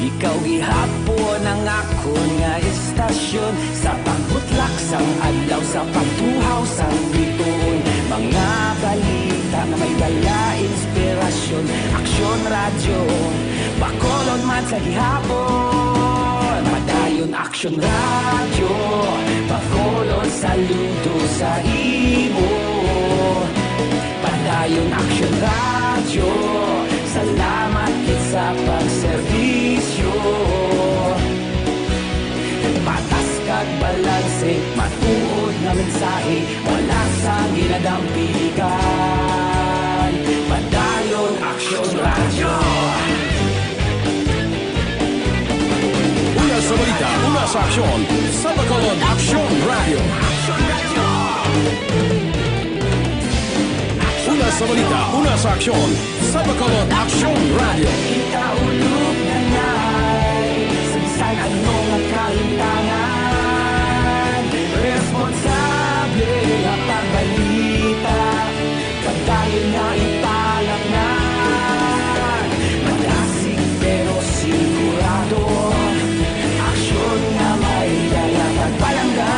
ikaw gihapon ang akon nga istasyon. Sa pagbutlak sang adlaw, sa pagtuhaw sang bituon, mga balita nga may dala inspirasyon. Aksyon Radyo, Bacolod man sa gihapon. Padayon Aksyon Radyo, Bacolod, saludo sa imo. Padayon Aksyon Radyo, salamat gid sa pagserbisyo. Patas kag balanse, matuod nga mensahe, wala sang ginadampigan. Padayon Aksyon Radyo. Una sa balita, una sa aksyon, sa Bacolod Aksyon Radyo. Una sa balita, una sa aksyon, sa Bacolod Aksyon Radyo. Kita ulog na ngay, sa bisan ano nga kalimtangan, responsable nga pagbalita, padayon nga ipalatnan. Madasig pero sigurado, aksyon nga may dala pagpalangga.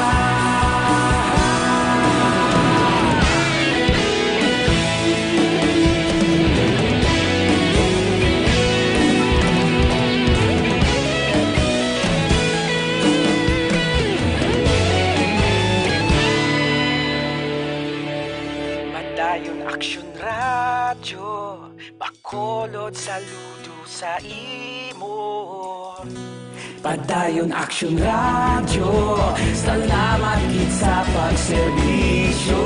Padayon Aksyon Radyo, Bacolod, saludo sa imo. Padayon Aksyon Radyo, salamat gid sa pagserbisyo.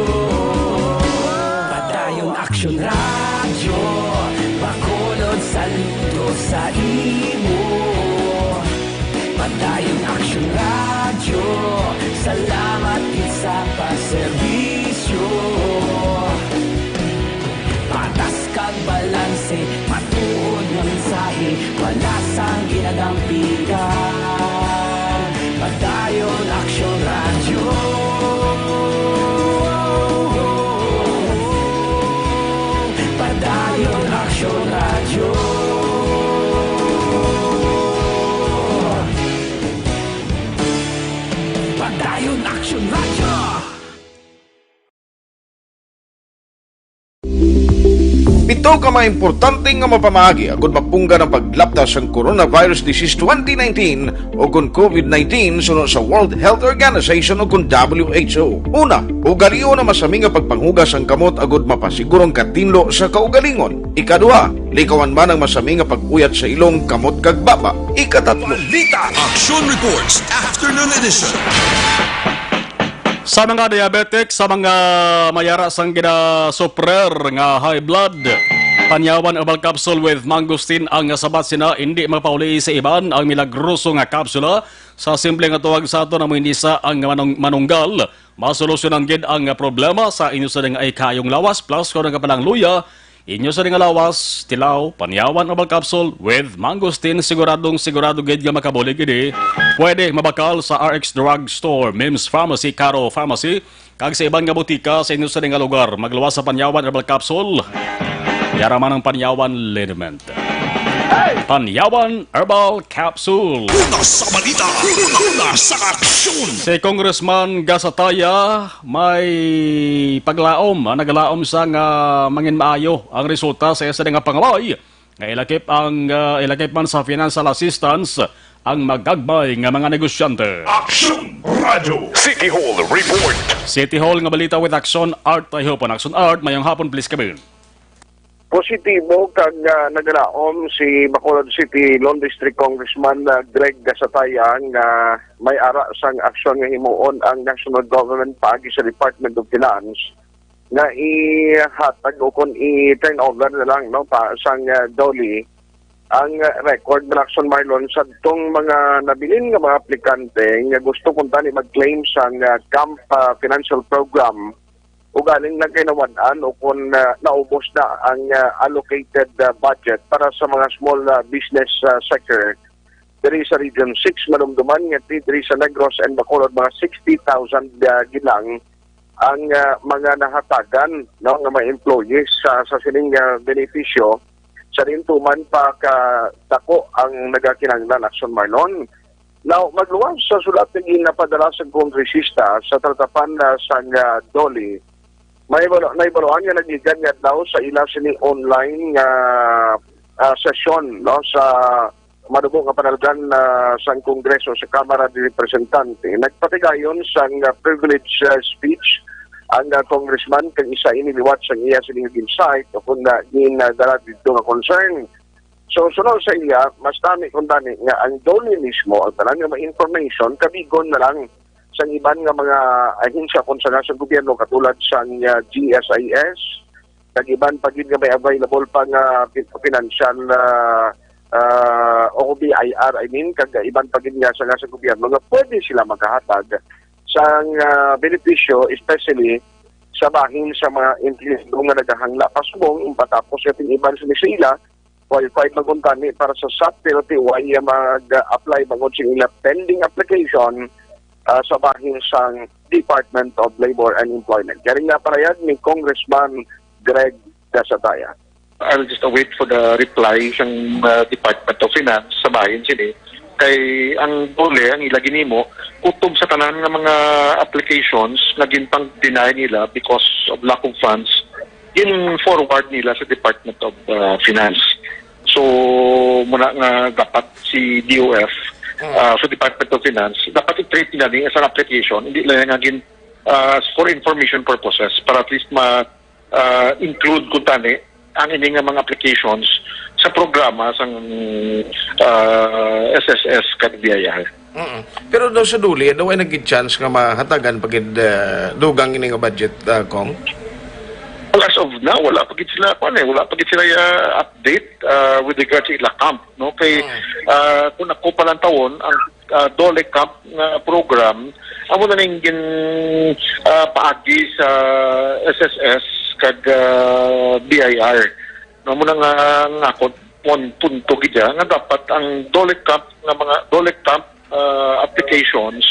Padayon Aksyon Radyo, Bacolod, saludo sa imo. Padayon Aksyon Radyo, salamat gid sa pagserbisyo. Patas kag balanse, matuod nga mensahe, wala sang ginadampigan. Padayon Aksyon Radyo. Padayon Aksyon Radyo. Padayon Aksyon Radyo. Pito ka mga importante nga mapamaagi agud mapunggan ang paglapta sang coronavirus disease twenty nineteen o kon COVID nineteen suno sa World Health Organization o kon W H O. Una, ugalion ang masami nga pagpanghugas sang kamot agud mapasiguro ang katinlo sa kaugalingon. Ikaduha, likawan man ang masami nga pag-uyat sa ilong, kamot kag baba. Ikatatlo, Balita Action Reports, Afternoon Edition. Sa mga diabetic, sa mga mayara sang ginasuprer nga high blood, Panyawan Herbal Capsule with Mangosteen ang sabat sina, indi mapauli sa iban ang milagroso nga kapsula. Sa simple nga tuwag sa aton, amo ini sa ang manung-, manunggal, masolusyonan gid ang problema sa inyo sa nga ikayong lawas, plus kon ang kapalang luya, Inyo sa nga lawas, tilaw, Panyawan Herbal Capsule with Mangosteen, siguradong sigurado gid nga makabulig ini. Pwede mabakal sa R X Drug Store, Mims Pharmacy, Caro Pharmacy, kag sa iban nga butika sa inyo sa nga lugar. Magluwas sa Panyawan Herbal Capsule. Yara man ang Panyawan Liniment. Panyawan Herbal Capsule. Una sa balita, una, una sa aksyon. Si Congressman Gasataya may paglaom, ah, nagalaom sa nga mangin maayo ang resulta sa isa nga pangaway nga ilakip ang, ah, ilakip man sa financial assistance ang magagmay nga mga negosyante. Aksyon Radio. City Hall Report. City Hall nga balita with Action Art. Ay hopon, Action Art, mayong hapon, please, kami. Positibo kag, ah, nagalaom si Bacolod City Lone District Congressman, ah, Greg Gasataya nga may ara sang aksyon nga himuon ang national government paagi sa Department of Finance nga ihatag o kon i-turn over na lang, no, pa sang, ah, DOLE ang, ah, record, Action Marlon, sa tong mga nabilin nga mga aplikante nga gusto kuntani mag-claim sang, ah, CAMP, ah, financial program. Ugaling lang kay nawad-an o kung, ah, naubos na ang, ah, allocated, ah, budget para sa mga small, ah, business, ah, sector diri sa Region six, manumduman nga ti-, diri sa Negros and Bacolod, mga sixty thousand, ah, gilang ang, ah, mga nahatagan, no, nga mga employees sa, sa sining, ah, benepisyo, sa diin tuman pa ka dako ang nagakinahanglan, Action Marlon. Now, magluwas sa sulat nga ginapadala sa kongresista sa talatapan na sang, ah, DOLE, may balo-, may baluan nga nagligad nga adlaw sa ila sini online nga, ah, sesyon, no, sa manubo nga panalgan, ah, sang Kongreso sa Kamara de Representante. Nagpatigayon sang, ah, privilege, ah, speech ang, ah, congressman kag isa ini liwat sang iya sini nga ginsight o kung, ah, gin, ah, dala didto nga concern. So, sunod sa iya, mas nami kuntani nga ang DOLE mismo ang tanan nga mga information kabigon na lang sang iban nga mga ahensya kon sa nga sa gobyerno katulad sang, ah, G S I S, kag iban pa gid nga may available pa nga fin-, financial, ah, ah, o B I R, I mean, kag iban pa gid nga sa nga sa gobyerno nga pwede sila makahatag sang, ah, benepisyo, especially sa bahin sa mga empleyado nga nagahangla pa subong matapos nga ting-iban sila, qualified man kuntani para sa SAP P L T Y nga mag-apply bangod sa ila pending application, ah, sa bahin sang Department of Labor and Employment. Kaya rin nga parayag ni Congressman Greg Gasataya. I'll just await for the reply sang, uh, Department of Finance sa bahin sini. Kay ang DOLE, ang ila ginhimo, kutob sa tanan nga mga applications nga ginpang-deny nila because of lack of funds, gin-forward nila sa Department of, uh, Finance. So, muna nga dapat si D O F, Mm. uh, sa Department of Finance, dapat i-treat nila ni as an application, hindi lang nga gin, uh, for information purposes, para at least ma-, ah, include kuntani ang ini nga mga applications sa programa sang, ah, S S S kag B I R. Mm-mm. Pero daw sa DOLE, daw ay naging chance nga mahatagan pa gid, ah, dugang ini nga budget, ah, Cong? Well, as of now, wala pa gid sila, kuwan eh, wala pa gid sila, ah, update, ah, with regard sa ila CAMP, no? Kay, Mm. ah, kung ako pa lang tawon, ang, ah, DOLE CAMP nga program, amo na ning gin, ah, paagi sa S S S kag, ah, B I R. No, amo na nga, nga ako, pun-, punto gid siya nga dapat ang DOLE CAMP nga mga DOLE CAMP, ah, applications,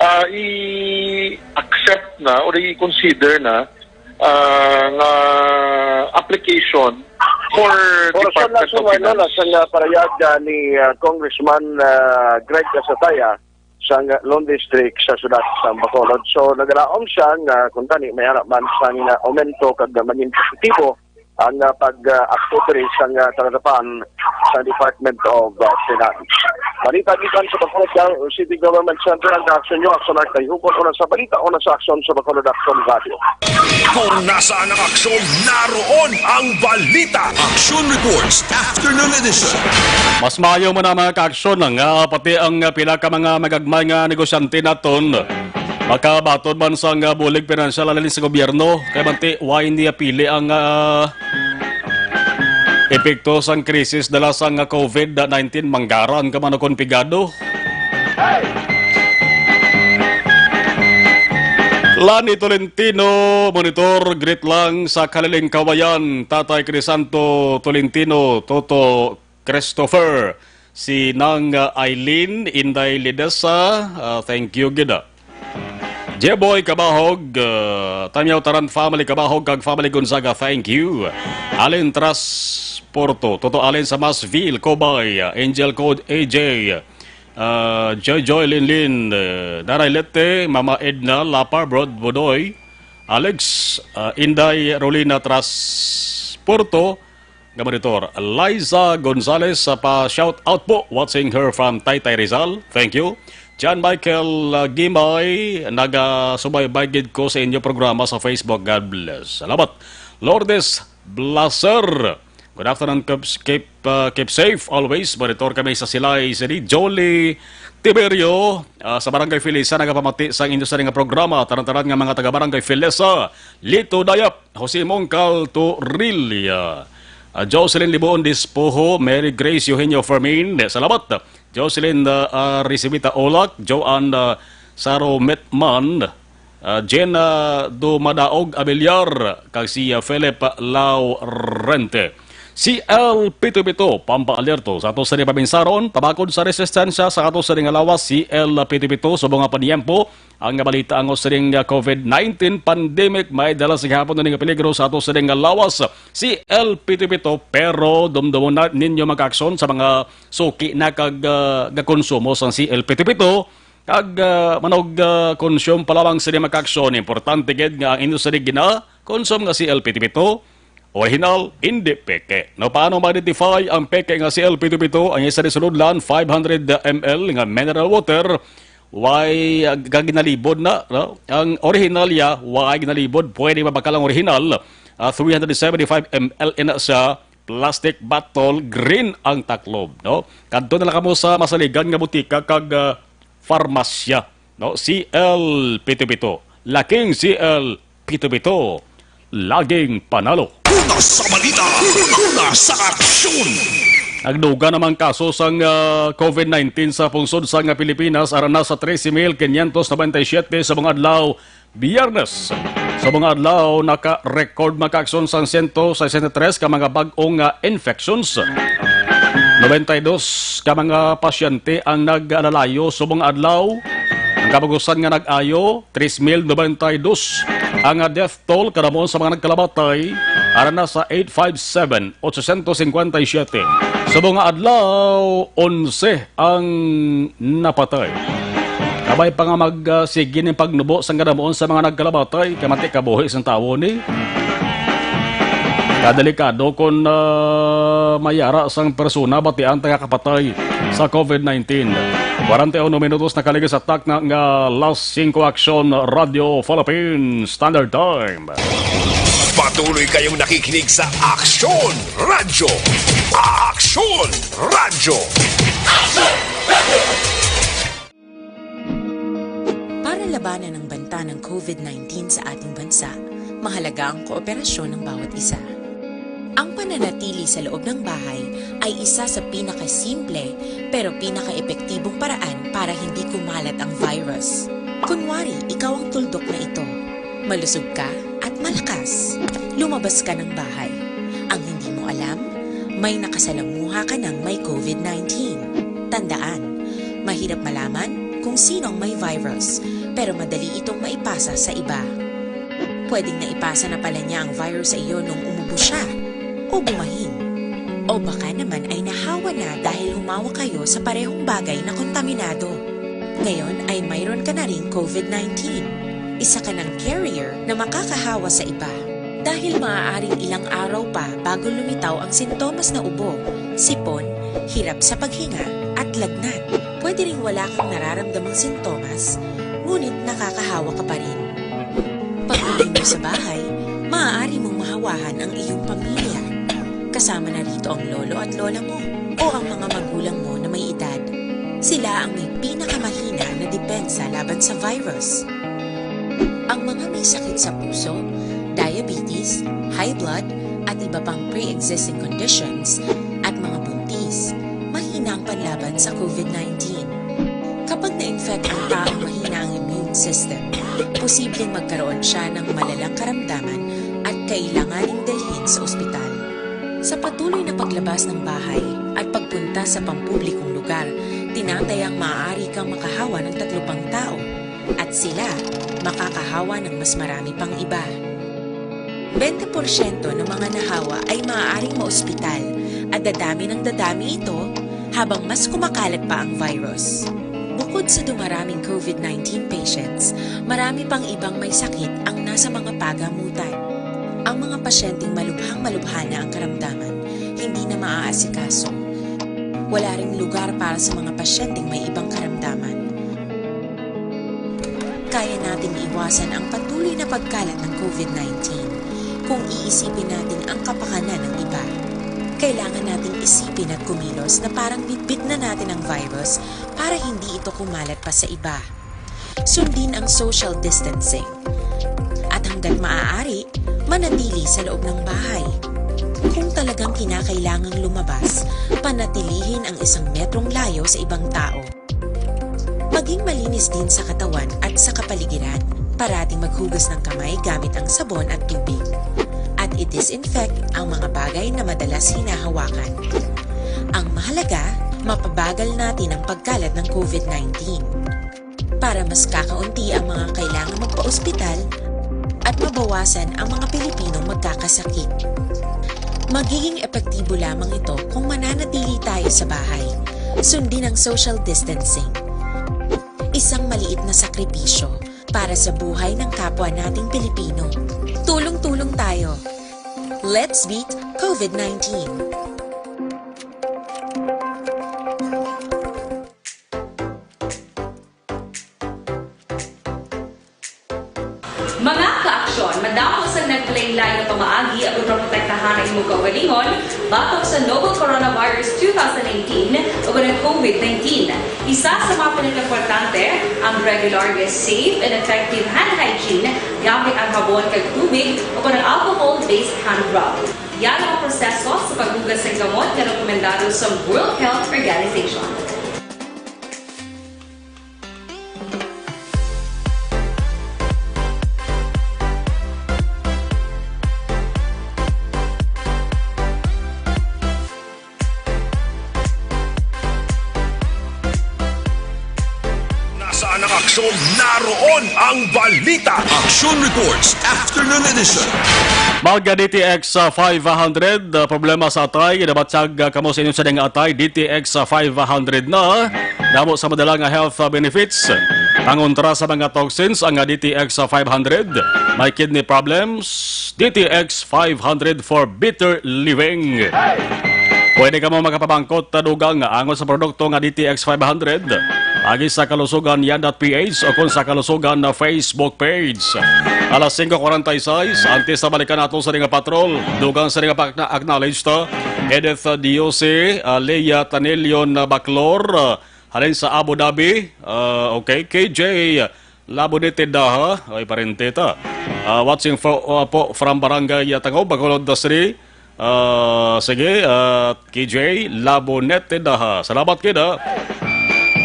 ah, i-accept na or i-consider na, ah, nga application for Pero sa Department of nasunod na Finance. Sa nga parayag, ah, ni, ah, Congressman, ah, Greg Gasataya sa nga Lone District sa siyudad sa Bacolod. So, nagalaom siya nga kung tani may harap man sa nga aumento kag maging positibo ang, ah, pag, ah, akto diri sa nga talatapan sa Department of, ah, Finance. Balita gikan sa Bacolod City Government Center, ang aksyon nyo, aksyon ang kayugon, una sa balita, una sa aksyon sa Bacolod Aksyon Radio. Kung nasaan ang aksyon, naroon ang balita. Action Reports, Afternoon Edition. Mas maayo man ang mga kaaksyon nga pati ang pila ka mga magagmay nga negosyante naton makabatod man sang bulig pinansyal halin sa gobyerno. Kay manti, why hindi apili ang, ah, epekto sang krisis dala sang COVID nineteen, manggaran ka man o kon pigado? Lani Tolentino, monitor, greet lang sa Kaliling Kawayan, Tatay Crisanto Tolentino, Toto Christopher, si Nang, uh, Eileen, Inday Lidesa, uh, thank you gid, ah. Jeboy Kabahog, uh, Tamyaw Taran family Kabahog, kag family Gonzaga, thank you. Allen Transporto, Toto Allen sa Masville, Cobay, uh, Angel Code, A J, uh, Joy Joy Linlin, uh, Nanay Lete, Mama Edna, Lapa, Brod Bodoy, Alex, uh, Inday Rolina Transporto, nga monitor. Liza Gonzalez, uh, pa shout out po, watching her from Taytay Rizal. Thank you. John Michael, uh, Gimay, nagasubaybay gid ko sa inyo programa sa Facebook. God bless. Salamat. Lourdes Blaser. Good afternoon, keep, keep, uh, keep safe always. Monitor kami sa Silay City. Jolly Tiberio, uh, sa Barangay Felisa, nagapamati sa inyo sa nga programa. Tanan-tanan nga mga taga Barangay Felisa. Lito Dayap, Jose Mongcal Torrilla, uh, Jocelyn Libuon Dispoho, Mary Grace Eugenio Fermin. Salamat. Jocelyn, uh, uh, Recibita Olak, Joanne, uh, Saro Metman, uh, Jen, uh, Dumadaog Abiliar, kag si, uh, Philip Laurente. C L pito pito, pampaalerto sa ato sa pabinsaron, tabakod sa resistensya sa ato sa nga lawas, C L pito pito, subong nga paniyempo, ang nga balita ang siring nga covid nineteen pandemic may dala sa gihapon nga peligro sa ato siring nga lawas, C L pito pito, pero dumdumon na ninyo magkaaksyon sa mga suki na kag, ah, gakonsumo sang C L pito pito, kag, ah, manog, ah, consume pa lamang sini magkaaksyon. Importante gid nga ang inyo sini gina-consume nga C L pito pito original, hindi peke. No, paano ma-identify ang peke nga C L pito pito? Ang isa ni sulodlan, five hundred M L nga mineral water, way, ah, ga-, ginalibod na, no? Ang original ya, way ginalibod, pwede mabakal ang original. Ah, three hundred seventy-five M L ina sa plastic bottle, green ang taklob, no? Kadto na lang kamo sa masaligan nga butika kag, ah, farmasya, no? C L pito pito. Laking C L pito pito. Laging panalo. Una sa balita, una sa aksyon. Nagduga namang kaso sang, ah, covid nineteen sa pungsod sang Pilipinas, ara na sa trese mil quinientos noventa y siete sa mga adlaw Biyernes. Sa mga adlaw, naka-record magkaaksyon sang siyento sesenta y tres ka mga bag-ong, ah, infections. Noventa y dos ka mga pasyente ang nag-alalayo subong nga adlaw. Ang kabag-usan nga nag-ayo, tres mil noventa y dos. Ang, ah, death toll kanamuon sa mga nagkalamatay, ara na sa eight five seven, otsocientos cincuenta y siete. Subong nga adlaw, onse ang napatay. Kabay pa nga mag, ah, sige ning pagnubo sang kanamuon sa mga nagkalamatay, kay manti kabuhi sang tawo ni. Kadelikado kon, ah, mayara sang persona batian ta nga kapatay sa covid nineteen. Kwarenta y uno minutos nakaligid sa takna nga Las Cinco Aksyon, Radyo Philippine Standard Time. Patuloy kayong nakikinig sa Aksyon Radyo. Aksyon Radyo. Para labanan ang banta ng covid nineteen sa ating bansa, mahalaga ang kooperasyon ng bawat isa. Ang pananatili sa loob ng bahay ay isa sa pinakasimple pero pinakaepektibong paraan para hindi kumalat ang virus. Kunwari, ikaw ang tuldok na ito. Malusog ka at malakas. Lumabas ka ng bahay. Ang hindi mo alam, may nakasalamuha ka ng may covid nineteen. Tandaan, mahirap malaman kung sino ang may virus, pero madali itong maipasa sa iba. Pwedeng naipasa na pala niya ang virus sa iyo nung umubo siya o bumahin. O baka naman ay nahawa na dahil humawak kayo sa parehong bagay na kontaminado. Ngayon ay mayroon ka na ring covid nineteen. Isa ka ng carrier na makakahawa sa iba. Dahil maaaring ilang araw pa bago lumitaw ang sintomas na ubo, sipon, hirap sa paghinga, at lagnat. Pwede ring wala kang nararamdamang sintomas, ngunit nakakahawa ka pa rin. Pag-uwi mo sa bahay, maaari mong mahawahan ang iyong pamilya. Kasama na rito ang lolo at lola mo o ang mga magulang mo na may edad. Sila ang may pinakamahina na depensa laban sa virus. Ang mga may sakit sa puso, diabetes, high blood, at iba pang pre-existing conditions, at mga buntis, mahina ang panlaban sa covid nineteen. Kapag na-infect ang taong mahina ang immune system, posibleng magkaroon siya ng malalang karamdaman at kailanganing dalhin sa ospital. Sa patuloy na paglabas ng bahay at pagpunta sa pampublikong lugar, tinatayang maaari kang makahawa ng tatlo pang tao at sila makakahawa ng mas marami pang iba. Bente porsyento ng mga nahawa ay maaaring maospital at dadami ng dadami ito habang mas kumakalat pa ang virus. Bukod sa dumaraming COVID nineteen patients, marami pang ibang may sakit ang nasa mga pagamutan. Ang mga pasyenteng malubhang-malubha na ang karamdaman, hindi na maaasikaso. Wala ring lugar para sa mga pasyenteng may ibang karamdaman. Kaya nating iwasan ang patuloy na pagkalat ng COVID nineteen kung iisipin natin ang kapakanan ng iba. Kailangan nating isipin at kumilos na parang bitbit na natin ang virus para hindi ito kumalat pa sa iba. Sundin ang social distancing. At hanggat maaari, manatili sa loob ng bahay. Kung talagang kinakailangang lumabas, panatilihin ang isang metrong layo sa ibang tao. Maging malinis din sa katawan at sa kapaligiran. Parating maghugas ng kamay gamit ang sabon at tubig. At i-disinfect ang mga bagay na madalas hinahawakan. Ang mahalaga, mapabagal natin ang pagkalat ng COVID nineteen. Para mas kakaunti ang mga kailangang magpa-ospital at mabawasan ang mga Pilipinong magkakasakit. Magiging epektibo lamang ito kung mananatili tayo sa bahay. Sundin ang social distancing. Isang maliit na sakripisyo para sa buhay ng kapwa nating Pilipino. Tulong-tulong tayo. Let's beat COVID nineteen. Mga ka-aksyon, madamo sang nagpalain-lain nga pamaagi aron maprotektahan ang imong kaugalingon batok sa novel coronavirus two thousand nineteen o ang COVID nineteen. Isa sa mga pinakaimportante ang regular nga safe and effective hand hygiene gamit ang habon kag tubig o ang alcohol-based hand rub. Yan ang proseso sa paghugas sa gamot nga rekomendado sa World Health Organization. Nasaan ang aksyon? Naroon ang balita. Action Reports, Afternoon Edition. Mag D T X five hundred, uh, problema sa atay, nabatyag, uh, kamo sa inyong sining atay, D T X five hundred na. Damo sa madala nga health, uh, benefits. Pangontra sa mga toxins ang, uh, D T X five hundred. May kidney problems, D T X five hundred for better living. Pwede kamo makapamangkot, uh, dugang angot sa produkto nga D T X five hundred. Agi sa Kalusugan Yan dot P H o kung sa Kalusugan na Facebook page. Alas singko kuwarenta y seis, antes na balikan nato sa nga patrol. Dugang sa nga pakna-, acknowledge to. Edith, uh, Diose, uh, Leia Tanelion, uh, Baclor, uh, halin sa Abu Dhabi. Uh, okay, K J Labonete Daha, ay parente ta. Uh, watching for, uh, po from Barangay Yatango, Bacolod City. Ah, sige, ah, K J, Labonete Daha. Salamat gid, ha.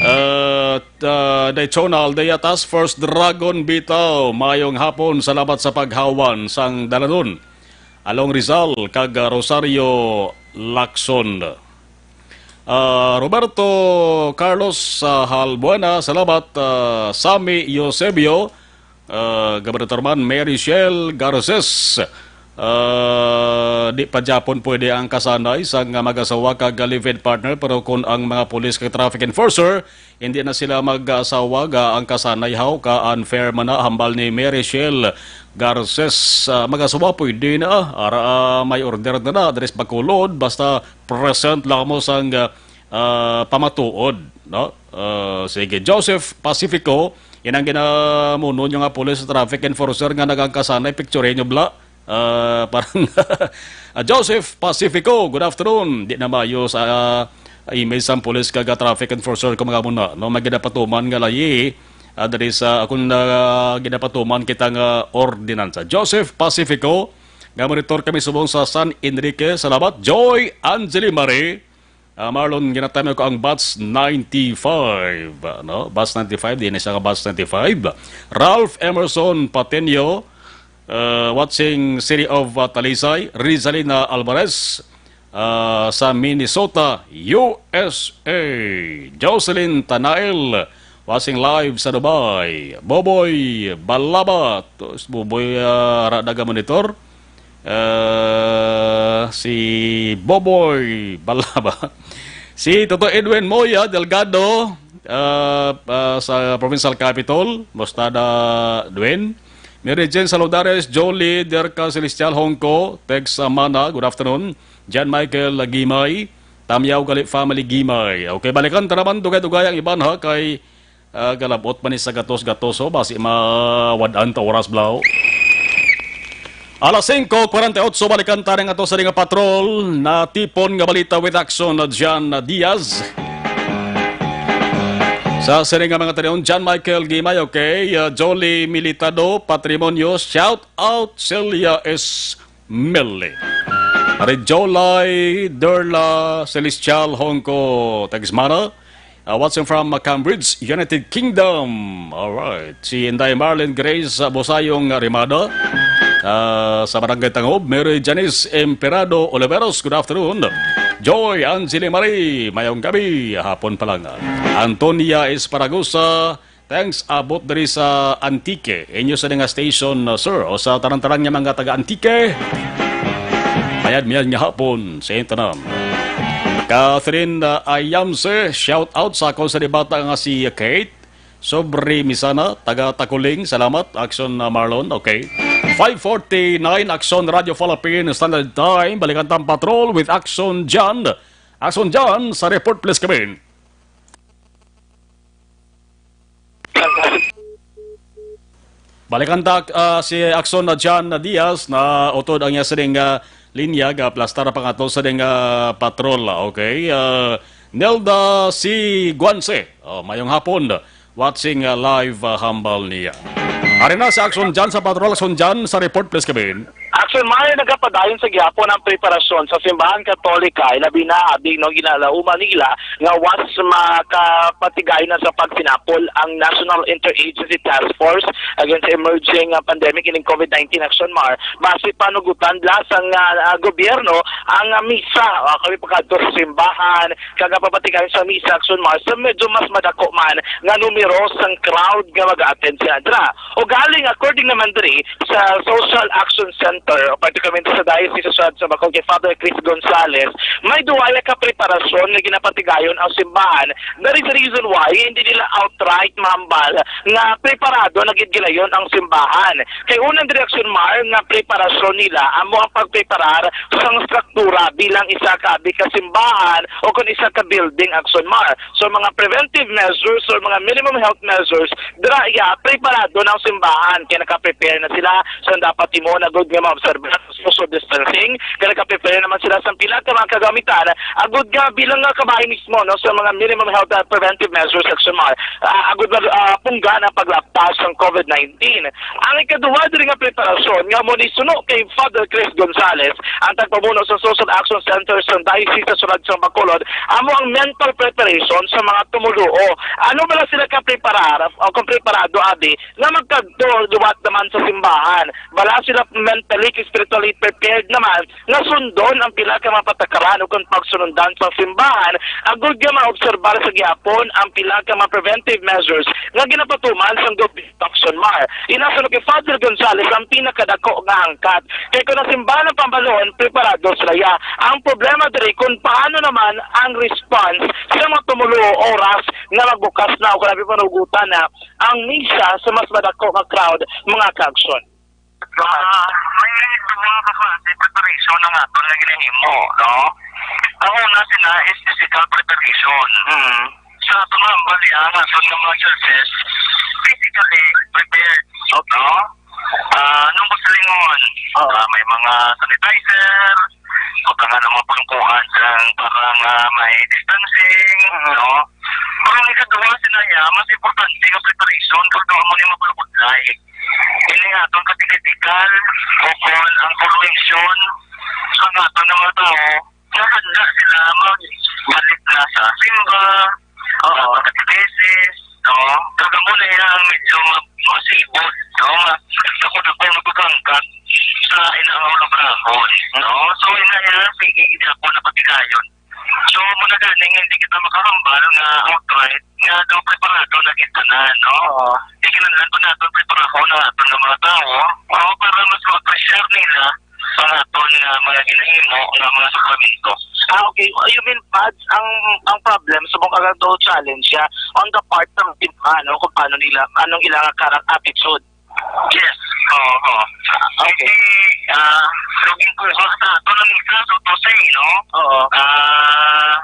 Ah, ah, Day Chonal, Day Task Force Dragon Bitaw. Mayong hapon, salamat sa paghawan sang dalanon. Along Rizal, kag, ah, Rosario Lacson. Ah, Roberto Carlos, ah, Halbuena, salamat, ah, Sammy Eusebio, ah, Gobernador man, Mary Shell Garces. Ah, di pa gyapon pwede ang kasanay sang mag-asawa kag live-in partner, pero kung ang mga pulis kag traffic enforcer, hindi na sila mag-asawa, ga ang kasanay haw ka unfair man na, hambal ni Mary Shell Garces. Ah, mag-asawa pwede na, ara, ah, may order na na, diri sa Bacolod, basta present lang mo sang, ah, ah, pamatuod, no? Ah, sige, Joseph Pacifico, yan ang ginamuno nyo nga police traffic enforcer nga nagangkasanay, picture nyo bla. Ah, parang, ah, Joseph Pacifico, good afternoon. Di na maayo sa, ah, image sang police kag traffic enforcer ko mga muna, no? May ginapatuman nga layi, ah, diri sa akong, ah, ginapatuman kita nga ordinansa. Joseph Pacifico, nga monitor kami subong sa San Enrique. Salamat. Joy Angeli Marie, Ah, Marlon, ginatamyo ko ang batch ninety-five, no? Batch ninety-five, di na siya ka batch ninety-five. Ralph Emerson Patenio, uh, watching City of, uh, Talisay. Rizalina Alvarez, uh, sa Minnesota, U S A. Jocelyn Tanael, watching live sa Dubai. Boboy Balabat, Boboy, uh, Radaga Monitor. Uh, si Boboy Balaba. Si Toto Edwin Moya Delgado, uh, uh, sa Provincial Capitol, Mostada Dwayne. Mary Jane Saludares, Jolie Derca Celestial Hongko, Tex Amana, good afternoon. John Michael Gimay, Tamyaw Gali Family Gimay. Okay, balikan ta naman, dugay-dugay ang iban ha, kay Ah, galabot man ni sa gatos-gatos, oh, basi mawad-an ta oras, blaw. Alas singko kwarenta y otso, balikan ta ning ato sa nga patrol. Natipon nga balita with Action na John Diaz. Sa sining nga mga tanion, John Michael Gimay, okay, uh, Jolly Militado, Patrimonio, shout out Celia S. Meli. Ari Jolay Derla Celestial Hongko Tagismana. Uh, watching from, uh, Cambridge, United Kingdom. All right. Si Inday Marlene Grace, uh, Bosayong Rimada. Uh, sa Barangay Tangob, Mary Janice Emperado Oliveros. Good afternoon. Joy Angeli Marie, mayong gabi. Hapon pa lang. Antonia Esparagosa, Thanks, abot diri sa Antique. Inyo sa nga station, uh, sir, o sa tanan-tanan nga mga taga Antique. Mayad-mayad nga hapon sa inyo tanan. Catherine, uh, Ayamse, shout out sa akon sa dibata nga si Kate. Sobre Misana, taga Takuling. Salamat, Action, uh, Marlon. Okay. Five forty-nine, Action Radio Philippines Standard Time. Balikan tang patrol with Action John. Action John, sa report, please, kami. Balikan ta, ah, si Akson na John Diaz na utod ang iya sining, ah, linya, ga plastar pa nga to sining, ah, patrol. Okay, ah, Nelda C. Guanse. Oh, mayong hapon. Watching, ah, live, ah, hambal niya. Ari na si Akson John sa patrol. Akson John, sa report, please, Kevin. Action Mayor, nagapadayon sa gihapon ang preparasyon sa Simbahan Katolika, ilabi na abi no ginalauman nila nga was makapatigayon na sa pagsinapol ang National Interagency Task Force Against Emerging, uh, Pandemic ining COVID nineteen, Action Mar, basi panugutan la sang, uh, uh, gobyerno ang, uh, misa, uh, kami pagkadto sa simbahan, kag papatigayon sa misa, Action Mar, sa medyo mas madako man nga numero sang crowd nga mag-attend sa dra. Ugaling, according naman diri sa Social Action Center, o particularmente sa Diocese of San Bacolod kay Father Chris Gonzalez, may duwa ka preparasyon nga ginapatigayon ang simbahan. That is the reason why hindi nila outright mahambal nga preparado na gid gilayon ang simbahan. Kay unang direksyon, Mar, nga preparasyon nila amo ang pagpreparar sang struktura bilang isa ka abi ka simbahan o kon isa ka building, Action Mar. So, mga preventive measures or mga minimum health measures, dira iya, preparado na ang simbahan. Kaya nakaprepare na sila sa dapat imo na good nga maobserbar ang social distancing. Kaya nakaprepare naman sila sa pila ka mga kagamitan. Agud nga bilang nga kabahin mismo, no, sa mga minimum health, uh, preventive measures, Action Mar. Ah, agud mag, ah, pungga na paglaptas sang COVID nineteen. Ang ikaduha diri nga preparasyon nga mo ni suno kay Father Chris Gonzalez, ang tagpamuno sa Social Action Center sa Diocese sa Sulod sa Bacolod, amo ang mental preparation sa mga tumuluo. Ano bala sila ka preparar o kung preparado abi nga magkadto liwat naman sa simbahan? Bala sila mentally, spiritually prepared naman nga sundon ang pila ka mga patakaran o kung pagsunundan sa simbahan, agud nga maobserbar sa gihapon ang pila ka mga preventive measures nga ginapatuman sang gobyerno, Action Mar. Ina suno kay Father Gonzalez ang pinakadako nga hangkat. Kay kung ang simbahan ang pambaluon, preparado sila ya. Ang problema diri kung paano naman ang response sa mga tumulo oras nga magbukas na o kung panugutan na ang misa sa mas madako nga crowd, mga ka-aksyon. Ah, may duha ka klase preparation ang aton nga ginahimo, no? Ang una sila is physical preparation. Mm. Sa aton nga hambal, ang aton nga mga churches, physically prepared, no? Ah, nung gusto lingon, ah, may mga sanitizer, o kaya nga mga pulungkuhan dyan para nga may distancing, no? Pero ang ikaduha sila niya, mas importante nga preparation, kung doon mo niya mapalukudlay. Ini nga atong katikal-tikal, o kung ang formation, sa nga atong mga tao, Nahanda sila magbalik na sa simba, Oo. Sa katekesis, no? Kag amo na iya ang medyo masibol, no? Nga ako na po magkakangkat sa ilang hulabrahon, no? So, ina niya, sige, hindi ako napatigayon. So, muna gani nga hindi kita makahambal nga outright nga daw preparado na kita na, no? Oo. Di kinahanglan po natin preparahon ang aton nga mga tawo, o para mas ma-appreciate nila ang aton nga mga ginahimo nga mga sakramento. Ah, okay. You mean, Pads, ang, ang problem sa mga daw challenge siya on the part ng simbahan, no? Kung paano nila, anong ilang karang attitude. Yes. Oo, oo. Okay. Kasi, ah, luging kuha sa ato ng isa, so to say, no? Oo. Ah,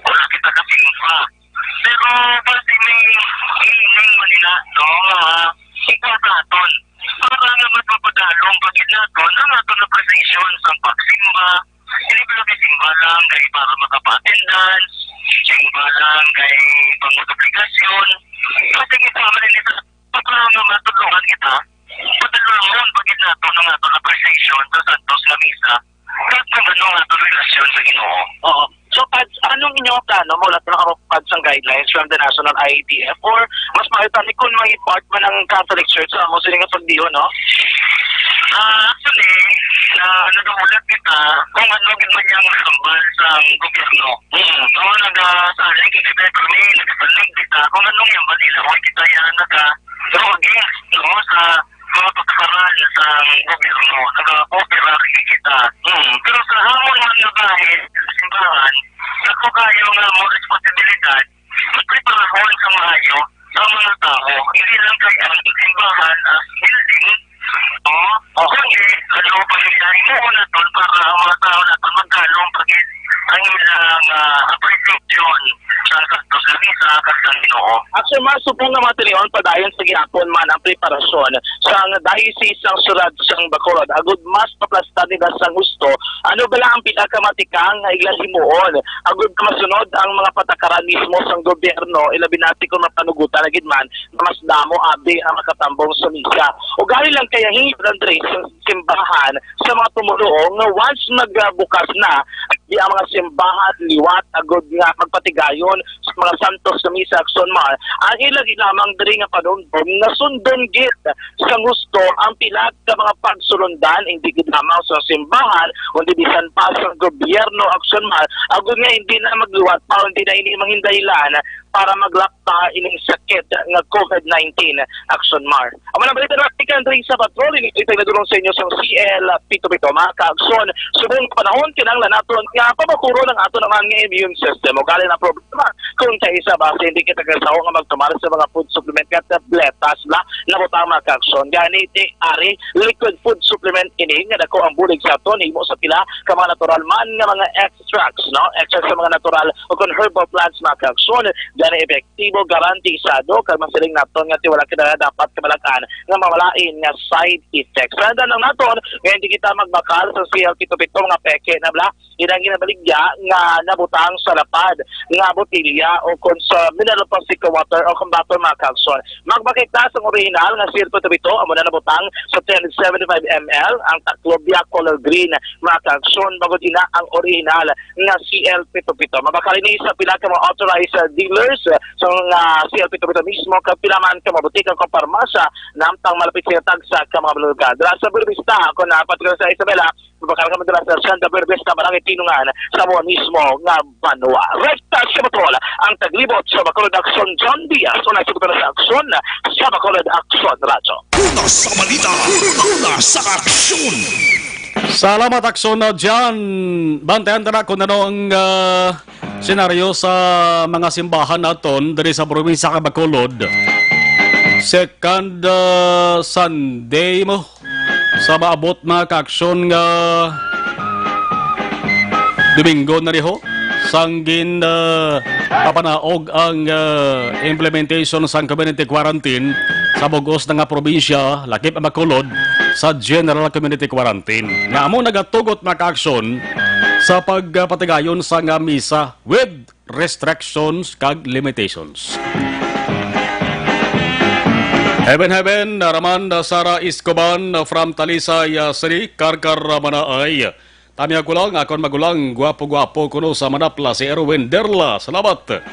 wala kita kasimba. Pero basi may hiling man nila, no, nga ikaw sa aton. Para nga mas mapadalong pa gid naton ang aton appreciation sa pagsimba. Hindi pa lang simba lang kay para makapa-attendance, simba lang kay pang-obligasyon. Kasi kita man ini sa para nga matulungan kita, padulungon pa gid naton ang aton appreciation sa Santos nga Misa. Kag kung ano ang aton relasyon sa Ginoo. Oo. So, Pads, anong inyong plano mo ulat na, Pads, ang guidelines from the National I A D F? Or mas maayo tani kung may part man ang Catholic Church sa amo sini nga pagdihon, no? Ah, actually, na ano daw ulat kita kung ano gid man yang hambal sa gobyerno. Hmm. So, nagasalig kita, permi, nagasalig kita kung anong yang Manila. Wa kita yan naga-, no, against, no, sa mga pagkaparan sa gobyerno, nagakooperar kita. Hmm. Pero sa hamon man nga bahin sa simbahan, ako kayo nga mo responsibilidad, magpreparahon sa maayo ang mga tao. Hindi lang kay ang simbahan as building, no? Oh. Kundi, ano, pagkakailangan mo naton para ang mga tao naton magdalom pag ang ilang, ah, appreciation sa Santos nga Misa kag sa Ginoo. Actually, mas subong nga mga tinion padayon sa gihapon man ang preparasyon sa Diocese sang Siyudad sang Bacolod, agud mas maplastar nila sang husto ano bala ang pinakamatikang nga ila himuon, agud masunod ang mga patakaran mismo sang gobyerno, ilabi na kon mapanugutan na gid man nga mas damo abi ang makatambong sa misa. Ugali lang kaya hinggil, Andres, sa simbahan sa mga tumuluo nga once nagbukas na di ang mga simbahan liwat agud nga magpatigayon sa mga santos nga misa, Axon Mar, ang ila gid lamang diri nga panumdom nga sundon gid sa gusto ang pila ka mga pagsulundan, hindi gid lamang sa simbahan, kundi bisan pa sa gobyerno, Axon Mar, agud nga hindi na magliwat pa, hindi na ini mangin dahilan para maglapta ining sakit nga COVID nineteen, Axon Mar. Amo na ang balita nga gikan diri sa Patrol, ini ito'y nadulong sa inyo sa C L Pito Pito. Mga ka-Axon, subong nga panahon, kinahanglan naton nga pabakuron ang aton naman nga immune system. Ugali na problema kung kaisa ba hindi kita kasawa nga magtumar sa mga food supplement nga tabletas la nabutang, mga ka-Axon. Gani, ti, ari, liquid food supplement ini nga dako ang bulig sa aton, himo sa pila ka mga natural man nga mga extracts, no? Extract sa mga natural o kon herbal plants, mga ka-Axon. Gani, epektibo, garantisado, kag masiling naton nga ti wala kita dapat kabalag-an nga mawalain nga side effects. Tandaan lang naton nga hindi kita magbakal sa C L Pito Pito, mga peke na bala. Ina ginabaligya nga nabutang sa lapad nga botelya o kon sa mineral plastic water o kon bottle, mga ka-Axon. Magbakal ta sang orihinal nga C L Pito Pito, amo na nabutang sa ten seventy-five M L, ang taklob ya color green, mga ka-Axon. Bangod ina ang orihinal nga C L Pito Pito. Mabakal ini sa pila ka mga authorized, uh, dealers, uh, sa mga C L Pito Pito mismo, kag pila man ka mga butika o parmasya, namtang malapit sa tagsa ka mga lugar. Dira sa Buenavista, kung napat ka sa Isabela, mabakal ka man dira sa Santa Buenavista, Barangay Tinungan, sa amo mismo nga banwa. Rekta sa Batol, ang taglibot sa Bacolod Axon, John Diaz, una sa Bacolod Axon, sa Bacolod Axon Radyo. Una sa balita, una sa aksyon. Salamat, Axon, uh, John. Bantayan ta na kung ano ang, uh, senaryo sa mga simbahan naton diri sa probinsya kang Bacolod. Second, uh, Sunday mo sa maabot, mga ka-Axon, nga Domingo na riho, sang gin, ah, papanaog ang, ah, implementation sang community quarantine sa bug-os na nga probinsya, lakip ang Bacolod, sa general community quarantine. Nga amo nagatugot, mga ka-Axon, sa pagpatigayon sa nga misa with restrictions kag limitations. Heaven, heaven, Raman, Sara Escoban from Talisay, ah, City, Carcar, Manaay. Tami ako lang, akon magulang, gwapo-gwapo kuno sa Manapla, si Erwin Derla. Salamat.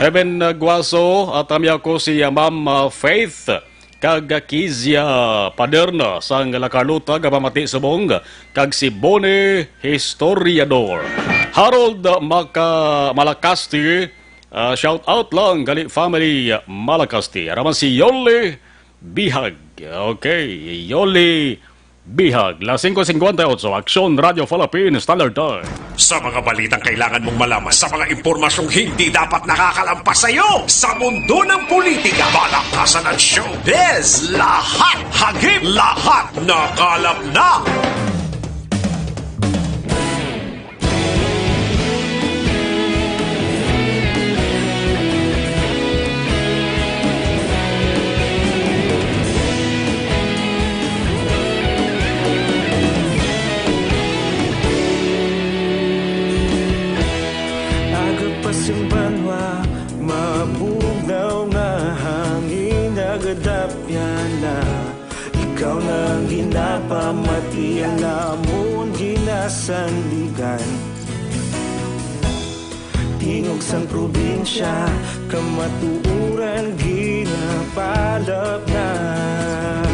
Heaven, uh, Guaso, at tami ako si, uh, Ma'am, uh, Faith, kag Kizia Paderna sang La Carlota, Gabamati, Subong, kag si Bone Historiador. Harold Maka-, Malakasti, uh, shout out lang, gali family, uh, Malakasti. Ara man si Yoli Bihag. Okay, Yoli Bihag, las singko singkwenta y otso, Aksyon Radio Philippine Standard Time. Sa mga balitang kailangan mong malaman, sa mga impormasyong hindi dapat nakakalampas sa iyo, sa mundo ng politika, balakasan at showbiz, lahat hagip, lahat nakalap na. Aga pa sing banwa, mabugnaw nga hangin nagadapyan na. Ikaw na ang ginapamati, ang amon ginasandigan. Tingog sang probinsya, kamatuoran ginapalapnap.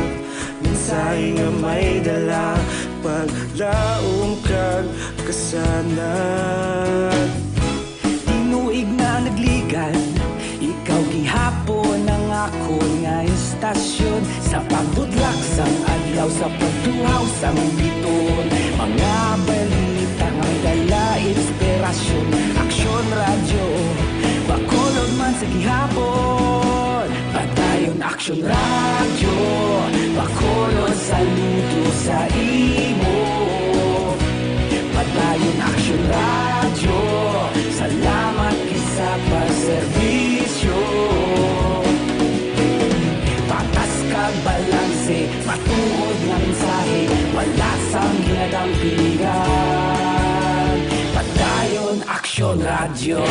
Mensahe nga may dala, paglaom kag kasanag. Tinuig na nagligad, ikaw gihapon ang akon nga istasyon. Sa pagbudlak sang adlaw, sa pagtuhaw sang bituon, mga balita nga may dala inspirasyon. Aksyon Radyo, Bacolod man sa gihapon. Padayon Aksyon Radyo, Bacolod, saludo sa imo. Padayon Aksyon Radyo, salamat gid sa pagserbisyo. Patas kag balanse, matuod nga mensahe, wala sang ginadampingan. Padayon Aksyon Radyo.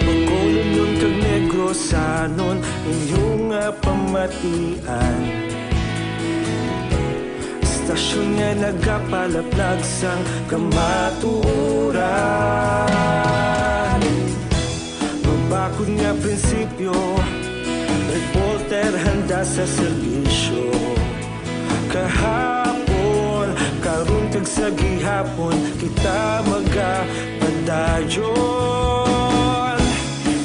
Bacolodnon kag Negrosanon, inyo nga pamatian. Istasyon nga nagapalaplag sang kamatuoran. Mabakod nga prinsipyo, reporter handa sa serbisyo. Kahapon, karon kag sa gihapon, kita magapadayon.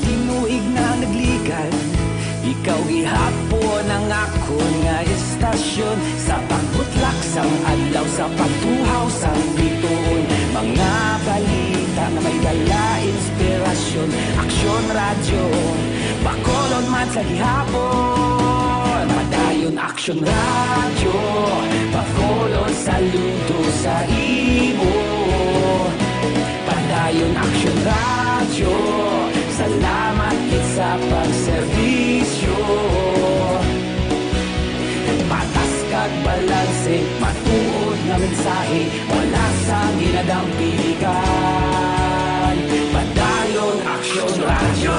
Tinuig na nagligad, ikaw gihapon ang akon nga istasyon. Sa pagbutlak sang adlaw, sa pagtuhaw sang bituon, mga balita nga may dala inspirasyon. Aksyon Radyo, Bacolod man sa gihapon. Padayon Aksyon Radyo, Bacolod, saludo sa imo. Padayon Aksyon Radyo, salamat gid sa pagserbisyo. Patas kag balanse, matuod nga mensahe, wala sang ginadampingan. Padayon Aksyon Radyo.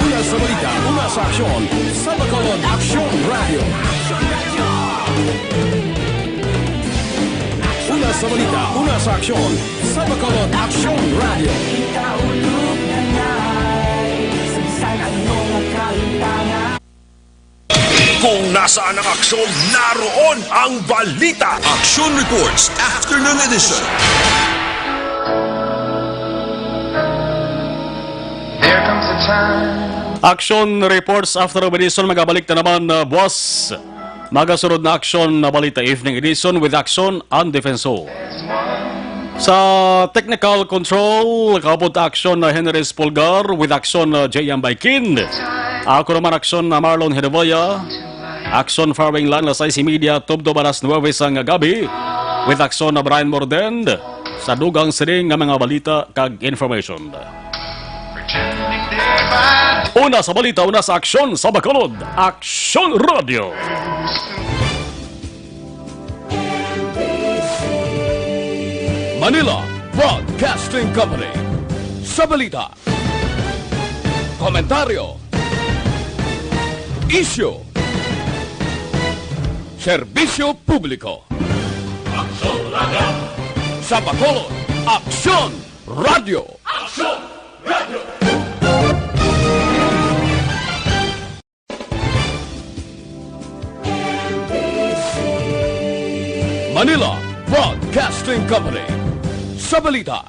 Una sa balita, una sa aksyon, sa Bacolod, Aksyon Radyo. Una sa balita, una sa aksyon, sa Bacolod, Aksyon Radyo. Kung nasaan ang aksyon, naroon ang balita. Action Reports, Afternoon Edition. There comes a time. Action Reports Afternoon Edition, magabalik na naman, uh, buwas. Magasunod na aksyon na balita, Evening Edition with Action and Defensor. Sa technical control, kaupod ta aksyon na Henry Espulgar, with aksyon na J M Baikin. Ako naman aksyon na Marlon Hedevilla. Aksyon following lang, alas sais y media, tubtob alas nuwebe sang gabi. With aksyon na Brian Mordend. Sa dugang sining nga mga balita kag information. Una sa balita, una sa aksyon sa Bacolod, Aksyon Radio. Manila Broadcasting Company. Sa balita. Komentaryo. Isyu. Serbisyo publiko. Aksyon Radio. Sa Bacolod, Aksyon Radio. Aksyon Radio. Manila Broadcasting Company. Sa balita,